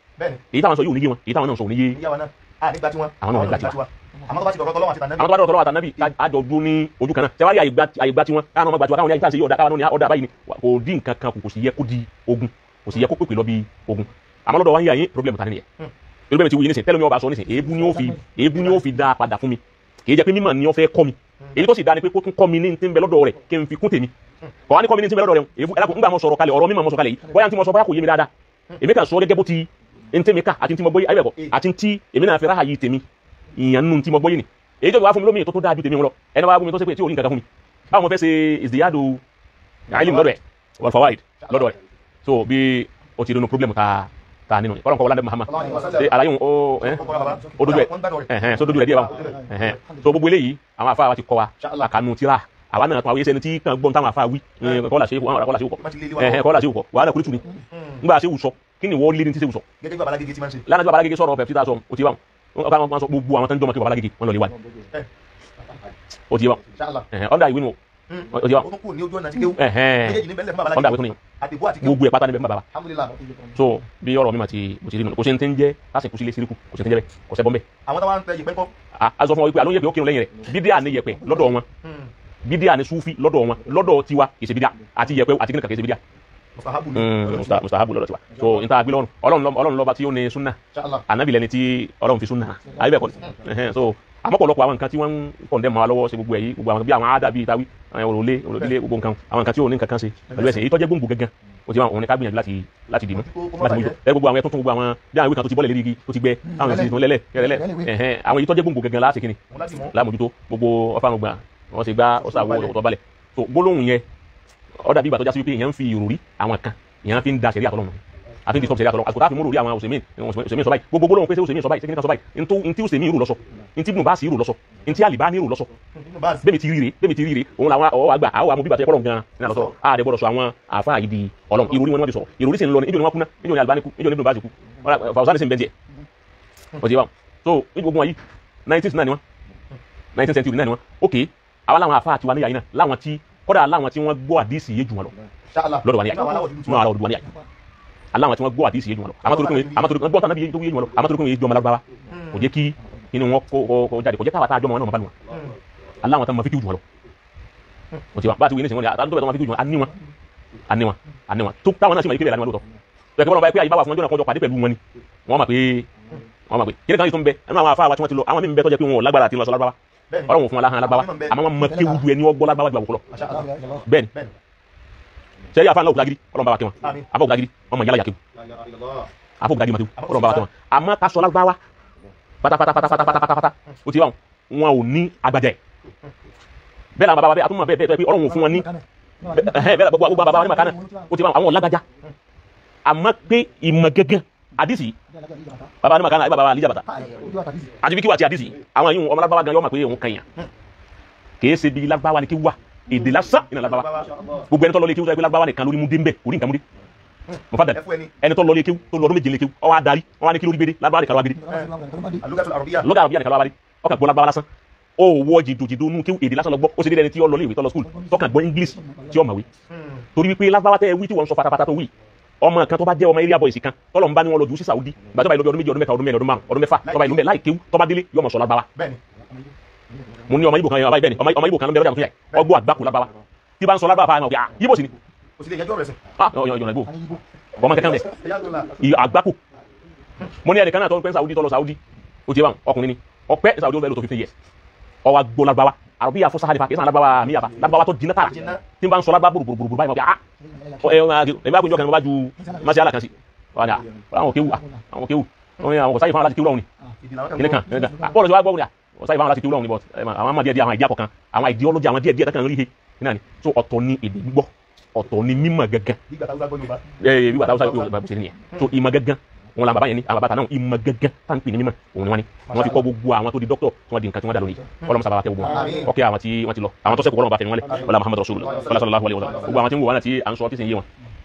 èyí táwọn sọ yóò ní yé wọn èyí táwọn náà sọ ò ní yé àwọn náà nígbà tiwa. Àmọ́ tó bá ti dọ̀rọ̀ tọ́lọ́wọ́ àti tànàbí. Àwọn tó bá dọ̀rọ̀ tọ́lọ́wọ́ àtànàbí àjọ dúró ní ojú kan náà. Ṣé wá rí àyè gbà tiwọn káwọn ọmọ gbà tiwa káwọn ní àyè táǹsì yóò ọ̀dà káwọn ní ọ̀dà báyìí ni kò dín nǹkan kan kò sì yẹ kó di ogun kò sì yẹ kó pèpè lọ bí ogun. Àmọ́ lọ́dọ̀ wa ń yà yín problem ta ni nìyẹn. Torí bẹ́ẹ̀ mi ti wí nísìn tẹ́lẹ̀ mi ọba sọ nísìn èébú ni ó fi dá padà fún mi. Kì í jẹ́ pé mímọ̀ ni ó fẹ́ kọ́ mi. Èyí tó sì dá ni pé kó tún kọ́ mi ní ti ń bẹ lọ́dọ̀ rẹ̀ kí n fi kún tèmi. Kọ̀ wá ní kọ́ mi ní ti ń bẹ lọ́dọ̀ rẹ̀ èébú ẹ̀dá ńgbà mo sọ̀rọ̀ kalẹ̀ ọ̀rọ̀ mímọ̀ mo sọ kalẹ̀ yìí bóyá tí mo sọ bóyá kò yé mi dáadáa. Èmi kàn sọ gẹ́gẹ́ bó ti ń tèmi ká àti tí mo gbọ́ yé ayé bẹ̀ kọ́ àti tí èmi náà fi ráhà yìí tèmi ìyẹn nínú tí mo gbọ́ yé ni èyí tó fi wá fún mi lómi tó tó dáa ju tèmi lọ ẹni wá fún mi tó ṣe pé tí ò rí nǹkan kan fún mi báwo mo fẹ́ ṣe ìsìyàdò àìlìm lọ́dọ̀ ẹ̀ wal fawaid lọ́dọ̀ ẹ̀ so bí o ti ronú problem ta nínú kọ́lọ́n kọ́ wọlé Muhammad ṣe àlàyé òun ó dojú ẹ̀ ẹ̀hẹ́n so dojú rẹ̀ díẹ̀ báwọn ẹ̀hẹ́n so gbogbo eléyìí àwọn afáwa wa ti kọ́ wa àkànú tíra àwa náà tún àwọn ẹsẹ̀ ní tí kàn gbọ́n táwọn afáwa wí kọ́lá ṣe kọ́ kọ́lá ṣe kọ́ wàhálà kúrìtù ni ńgbà ṣe wù sọ kí ni wọ́n lé ní tí ṣe wù sọ. Gẹ́gẹ́ bí babalágége ti máa ń ṣe. Lánàá tí babalágége sọ̀rọ̀ pẹ̀pẹ́ títà sọ o ti báwọn wọn kàn sọ gbogbo àwọn tó ń jọmọ kí babalágége wọn lọ lè wá ní. O ti báwọn ọ̀dà ìwé nu o ti báwọn. Ọ̀dà ìwé tó ní gbogbo ẹ̀ pátá níbẹ̀ fún bàbá. So bí ọ̀rọ̀ mi mà ti mo ti rí nu kò sí ní ti ń jẹ́ lásìkò sílé síríkù kò sí ní ti ń jẹ́ bẹ́ẹ̀ kò sẹ́ bọ́ mbẹ́. Àwọn tó wá ń tẹ yẹ̀pẹ̀ ńkọ́. A sọ fún ọ wípé àlóyè pé ó kírun lẹ́yìn rẹ̀ bídíà ní yẹ̀pẹ̀ lọ́dọ̀ wọn bídíà ní súfì lọ́dọ̀ wọn lọ́dọ̀ tiwa kì í ṣe bídíà àti yẹ̀pẹ̀ àti kíníkà kì í ṣe bídíà mustahabu lọ́dọ̀ tiwa so n ta gbé lọ́rùn Ọlọ́run lọ́ba tí ó ní súnà ànábì lẹni tí Ọlọ́run fi súnà àyè bẹ́ẹ̀ kọ́ so àmọ́ pọ̀lọpọ̀ àwọn nǹkan tí wọ́n ń kọ̀ǹdẹ́ mọ́ wa lọ́wọ́ ṣe gbogbo ẹ̀yí gbogbo àwọn bí àwọn àádá bíi tawí àwọn òrùlé òrùlé gbogbo nǹkan àwọn nǹkan tí ò ní nǹkan kan ṣe pẹ̀lú ẹ̀sìn èyí tó jẹ́ gbòǹgbò gangan ó ti wá òun ni ká gbìyànjú láti dìmú láti mójútó ẹ gbogbo àwọn ẹtún gbogbo àwọn bí àwọn ìwé kan tó ti bọ́lẹ̀ lérí igi tó ti gbẹ àwọn èsì tó lẹ́lẹ̀ kẹrẹlẹ̀ ẹ̀hẹ́n àwọn èyí tó jẹ́ gbòǹgbò gangan láti kíni lámójútó gbogbo ọfàrùngbà wọn ti gbá ọsàwọ ọ̀tọ̀ balẹ̀ so gbólóhùn yẹn ó dàbí ìgbà tó já sí wípé èèyàn ń fi ìròrí àwọn kan èèyàn fi ń da sẹ̀rí àtọ́lọ́run àfi ń disturb sẹ̀rí àtọ́lọ́run àsìkò tá a fi mú ròrí àwọn òsèmí òsèmí sọ báyìí gbogbo gbólóhùn pé òsèmí sọ báyìí sẹ́kìnìkan sọ báyìí ntí òsèmí rò lọ́sọ ntí Ibn Baz rò lọ́sọ ntí Albani rò lọ́sọ bẹ́ẹ̀ mi ti ríre bẹ́ẹ̀ mi ti ríre òun làwọn ọ̀wọ́ àgbà àwọn àmú bíbà tó yẹ kọ́lọ̀ gan-an ní àlọ́sọ àdẹ gbọ́dọ̀ sọ àwọn àáfàá yìí di Ọlọ́run ìròrí wọn ni wọ́n ti sọ ìròrí sì ń lọ ní ìjọ ni wọ́n kú ná ìjọ ni Albani kú ìjọ ni Ibn Baz kú Fawzan sì ń bẹ́ tiẹ̀ ó ti bá wọn so ní gbogbo wọn yìí 19th náà ni wọn 19th century náà ni wọn ok àwa làwọn àáfàá tiwa níyà yìí náà láwọn tí kódà láwọn tí wọ́n gbọ́ àdísì yé jù wọn lọ lọ́dọ̀ wa ní àyè wọn aláwọ̀ dúdú wa ní àyè aláwọn tí wọ́n gbọ́ àdísì yé jù wọn lọ àmọ́ torí pé gbọ́ tànàbí yé jù wọn lọ àmọ́ torí pé yé jù ọmọ lágbára kò jẹ́ kí inú wọn kó jáde kò jẹ́ káwa tá a jọ mọ́ wọn náà mọ́ bá nu wọn aláwọn tó mọ fíkì jù wọn lọ o ti wa bá a ti wí ní sìn wọn ni àtàwọn tó bẹ̀ tó mọ fíkì jù wọn a ní wọn a ní wọn a ní wọn tó táwọn náà sì mọ̀ ikú bẹ̀rẹ̀ àní wọn lóòótọ́ tó yẹ kí wọ́n bá yẹ pé àyè bá wà fún ọjọ́ náà kọjọ pàdé pẹ̀lú wọn ni wọ́n mọ̀ pé wọ́n mọ̀ pé kí ni kan yìí tó ń bẹ ẹnu àwọn afáwa tí wọ́n ti lọ àwọn míì ń bẹ tó jẹ́ pé wọn ò lágbára àti lọ sọ lágbára Ọlọ́run fún wa láhàn lágbára àmọ́ wọn mọ kéwú ju ẹni ọgbọ́ lágbára ju àwòkọ́ lọ bẹ́ẹ̀ni sẹ́yìn àfa ńlá òkúta gidi Ọlọ́run bá wa kẹ́ wọn àfa òkúta gidi wọn mọ yálà yà kéwú àfa òkúta gidi mọ kéwú Ọlọ́run bá wa kẹ́ wọn àmọ́ ká sọ lágbára pátápátápátápátápátá ó ti wá wọn ò ní agbájá ẹ̀ bẹ́ẹ̀ làwọn bàbá bẹ́ẹ̀ àtúmọ̀ bẹ́ẹ̀ bẹ́ẹ̀ pé Ọlọ́run fún wọn ní bẹ́ẹ̀ gbogbo bàbá wọn ní màkánà ó ti wá àwọn ọ̀làgbájá àmọ́ pé ìmọ̀ gẹ́gẹ́ àdìsí bàbá ní màkánà bàbá àlíjà bàtà àti bí kí wà ti àdìsí àwọn yìí ọmọ lágbáwá gan yọ ọmọ pé òun kan yàn kìí ṣe bí lágbáwá ni kí wà èdè lásán ìnà lágbáwá gbogbo ẹni tó lọ lé kéwú tó yẹ pé lágbáwá nìkan lórí mú dé ń bẹ orí nǹkan mú dé mo fà dàlẹ ẹni tó lọ lé kéwú tó lọ ọdún méje lé kéwú ó wá darí ó wá ní kí lórí gbédé lágbáwá nìkan ló wá gbédé lọ́gà àrọ̀bíyà nìkan ló wá gbédé ọkàn gbọ́ lágbáwá lásán ó wọ jìdòjìdò nú kéwú èdè lásán lọ gbọ́ ó sì dé ẹni tí ó lọ léèwé tó lọ skul tọkàn gbọ́ English tí ó mọ̀wé torí wípé lágbáwá tẹ́ wí tí wọ́n ń sọ fatafata tó wí ọmọ kan tó bá jẹ́ ọmọ area boys kan tọ́lọ̀ ń bá ní wọn lọ jù sí Saudi gbàtọ́ bá ìlú ọdún méjì ọdún mẹ́ta ọdún mẹ́rin ọdún márùn ọdún mẹ́fà tọ́ba ìlú mẹ́ láì kéwú tọ́ba délé yọmọ sọ lágbáwá. Mo ní ọmọ Ìgbò kan yẹn bàbá ibẹ̀ ni ọmọ Ìgbò kan ló ń bẹ lọ́jà tó yẹ ọgbọ́ àgbákò lágbáwá tí bá ń sọ lágbáwá fáwọn ọ̀gá Ìgbò sì ni Kò sì lè yanjú ọ̀rọ̀ ẹ̀sìn. Ah, ọ̀yàn ìbò ọmọ kankan bẹ̀ àgbákò. Mo ní ẹnìkan náà tó ń pẹ́ Saudi, tó lọ Saudi, ó ti yẹ báwọn ọkùnrin ni ọpẹ́ Saudi, ó fẹ́ lò tó 15 years, ọwọ́ agbó Lárúbáwá, àròbí yà fọ́ sáhálì fa, kì í sàn Lárúbáwá mi yàfa, Lárúbáwá tó jiná tààrà tí n bá ń sọ Lárúbáwá gbòrògbòrò báyìí, mọ̀ pé ah, ẹ ẹ bá kúnjọ kan, mo bá ju masiala kan sí wà ní àwọn kéwù, àwọn kéwù àwọn kò sáyé fún àwọn láti kéwù lọ́wọ́ ni kíní kan kíní kan bọ́ọ̀lù tí wàá gbọ́ ni kò sáyé fún àwọn láti kéwù lọ́wọ́ ni, but àwọn àmọ́ díẹ̀ díẹ̀, àwọn ìdí àkọ́kan, àwọn ideology, àwọn díẹ̀ díẹ̀ tẹ́kàn rí he náà ni. So ọ̀tọ̀ ni èdè gbígbọ́, ọ̀tọ̀ ni mímọ̀ gangan. Bí gbàtà gbọ́ Yorùbá. Ẹ bí gbàtà Yorùbá bó ṣe nìyẹn. So ìmọ̀ gangan wọn la bàbá yẹn ni, àwọn bàbá náà, ìmọ̀ gangan tá n pè ní mímọ̀ òun ni wọ́n ní wọ́n fi kọ́ gbogbo àwọn tó di dókítọ̀ tí wọ́n di nǹkan tí wọ́n dà lónìí. Ọlọ́mọ sábà tẹ gbogbo wọn ọkẹ́, àwọn tí wọ́n ti lọ, àwọn tó ṣẹ́kù, Ọlọ́run bá fẹ́ wọn lẹ̀, ọlá Muhammad Rasulullah, ọlá sallallahu alaihi wasallam. Gbogbo àwọn tí ń wò wọn àti à ń sọ tí sì ń yé wọn,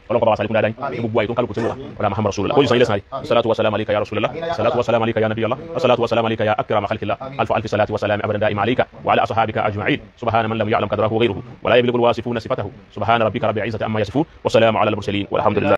Ọlọ́run kó bá wa sàlékún dáadáa ní gbogbo àyè tó ń kálukú tí ń wò wá, ọlá Muhammad Rasulullah. Kó jù sàn ilẹ̀ sàn. Salatu wa salam alayka ya Rasulullah, salatu wa salam alayka ya nabiyallah, salatu wa salam alayka ya akrama khalqillah, alfu alfi salati wa salam abadan daima alayka wa ala ashabika ajma'in. Subhana man lam ya'lam qadrahu ghayruhu wa la yablughu alwasifuna sifatahu. Subhana rabbika rabbil izzati amma yasifun wa salamun ala al mursalin walhamdulillah.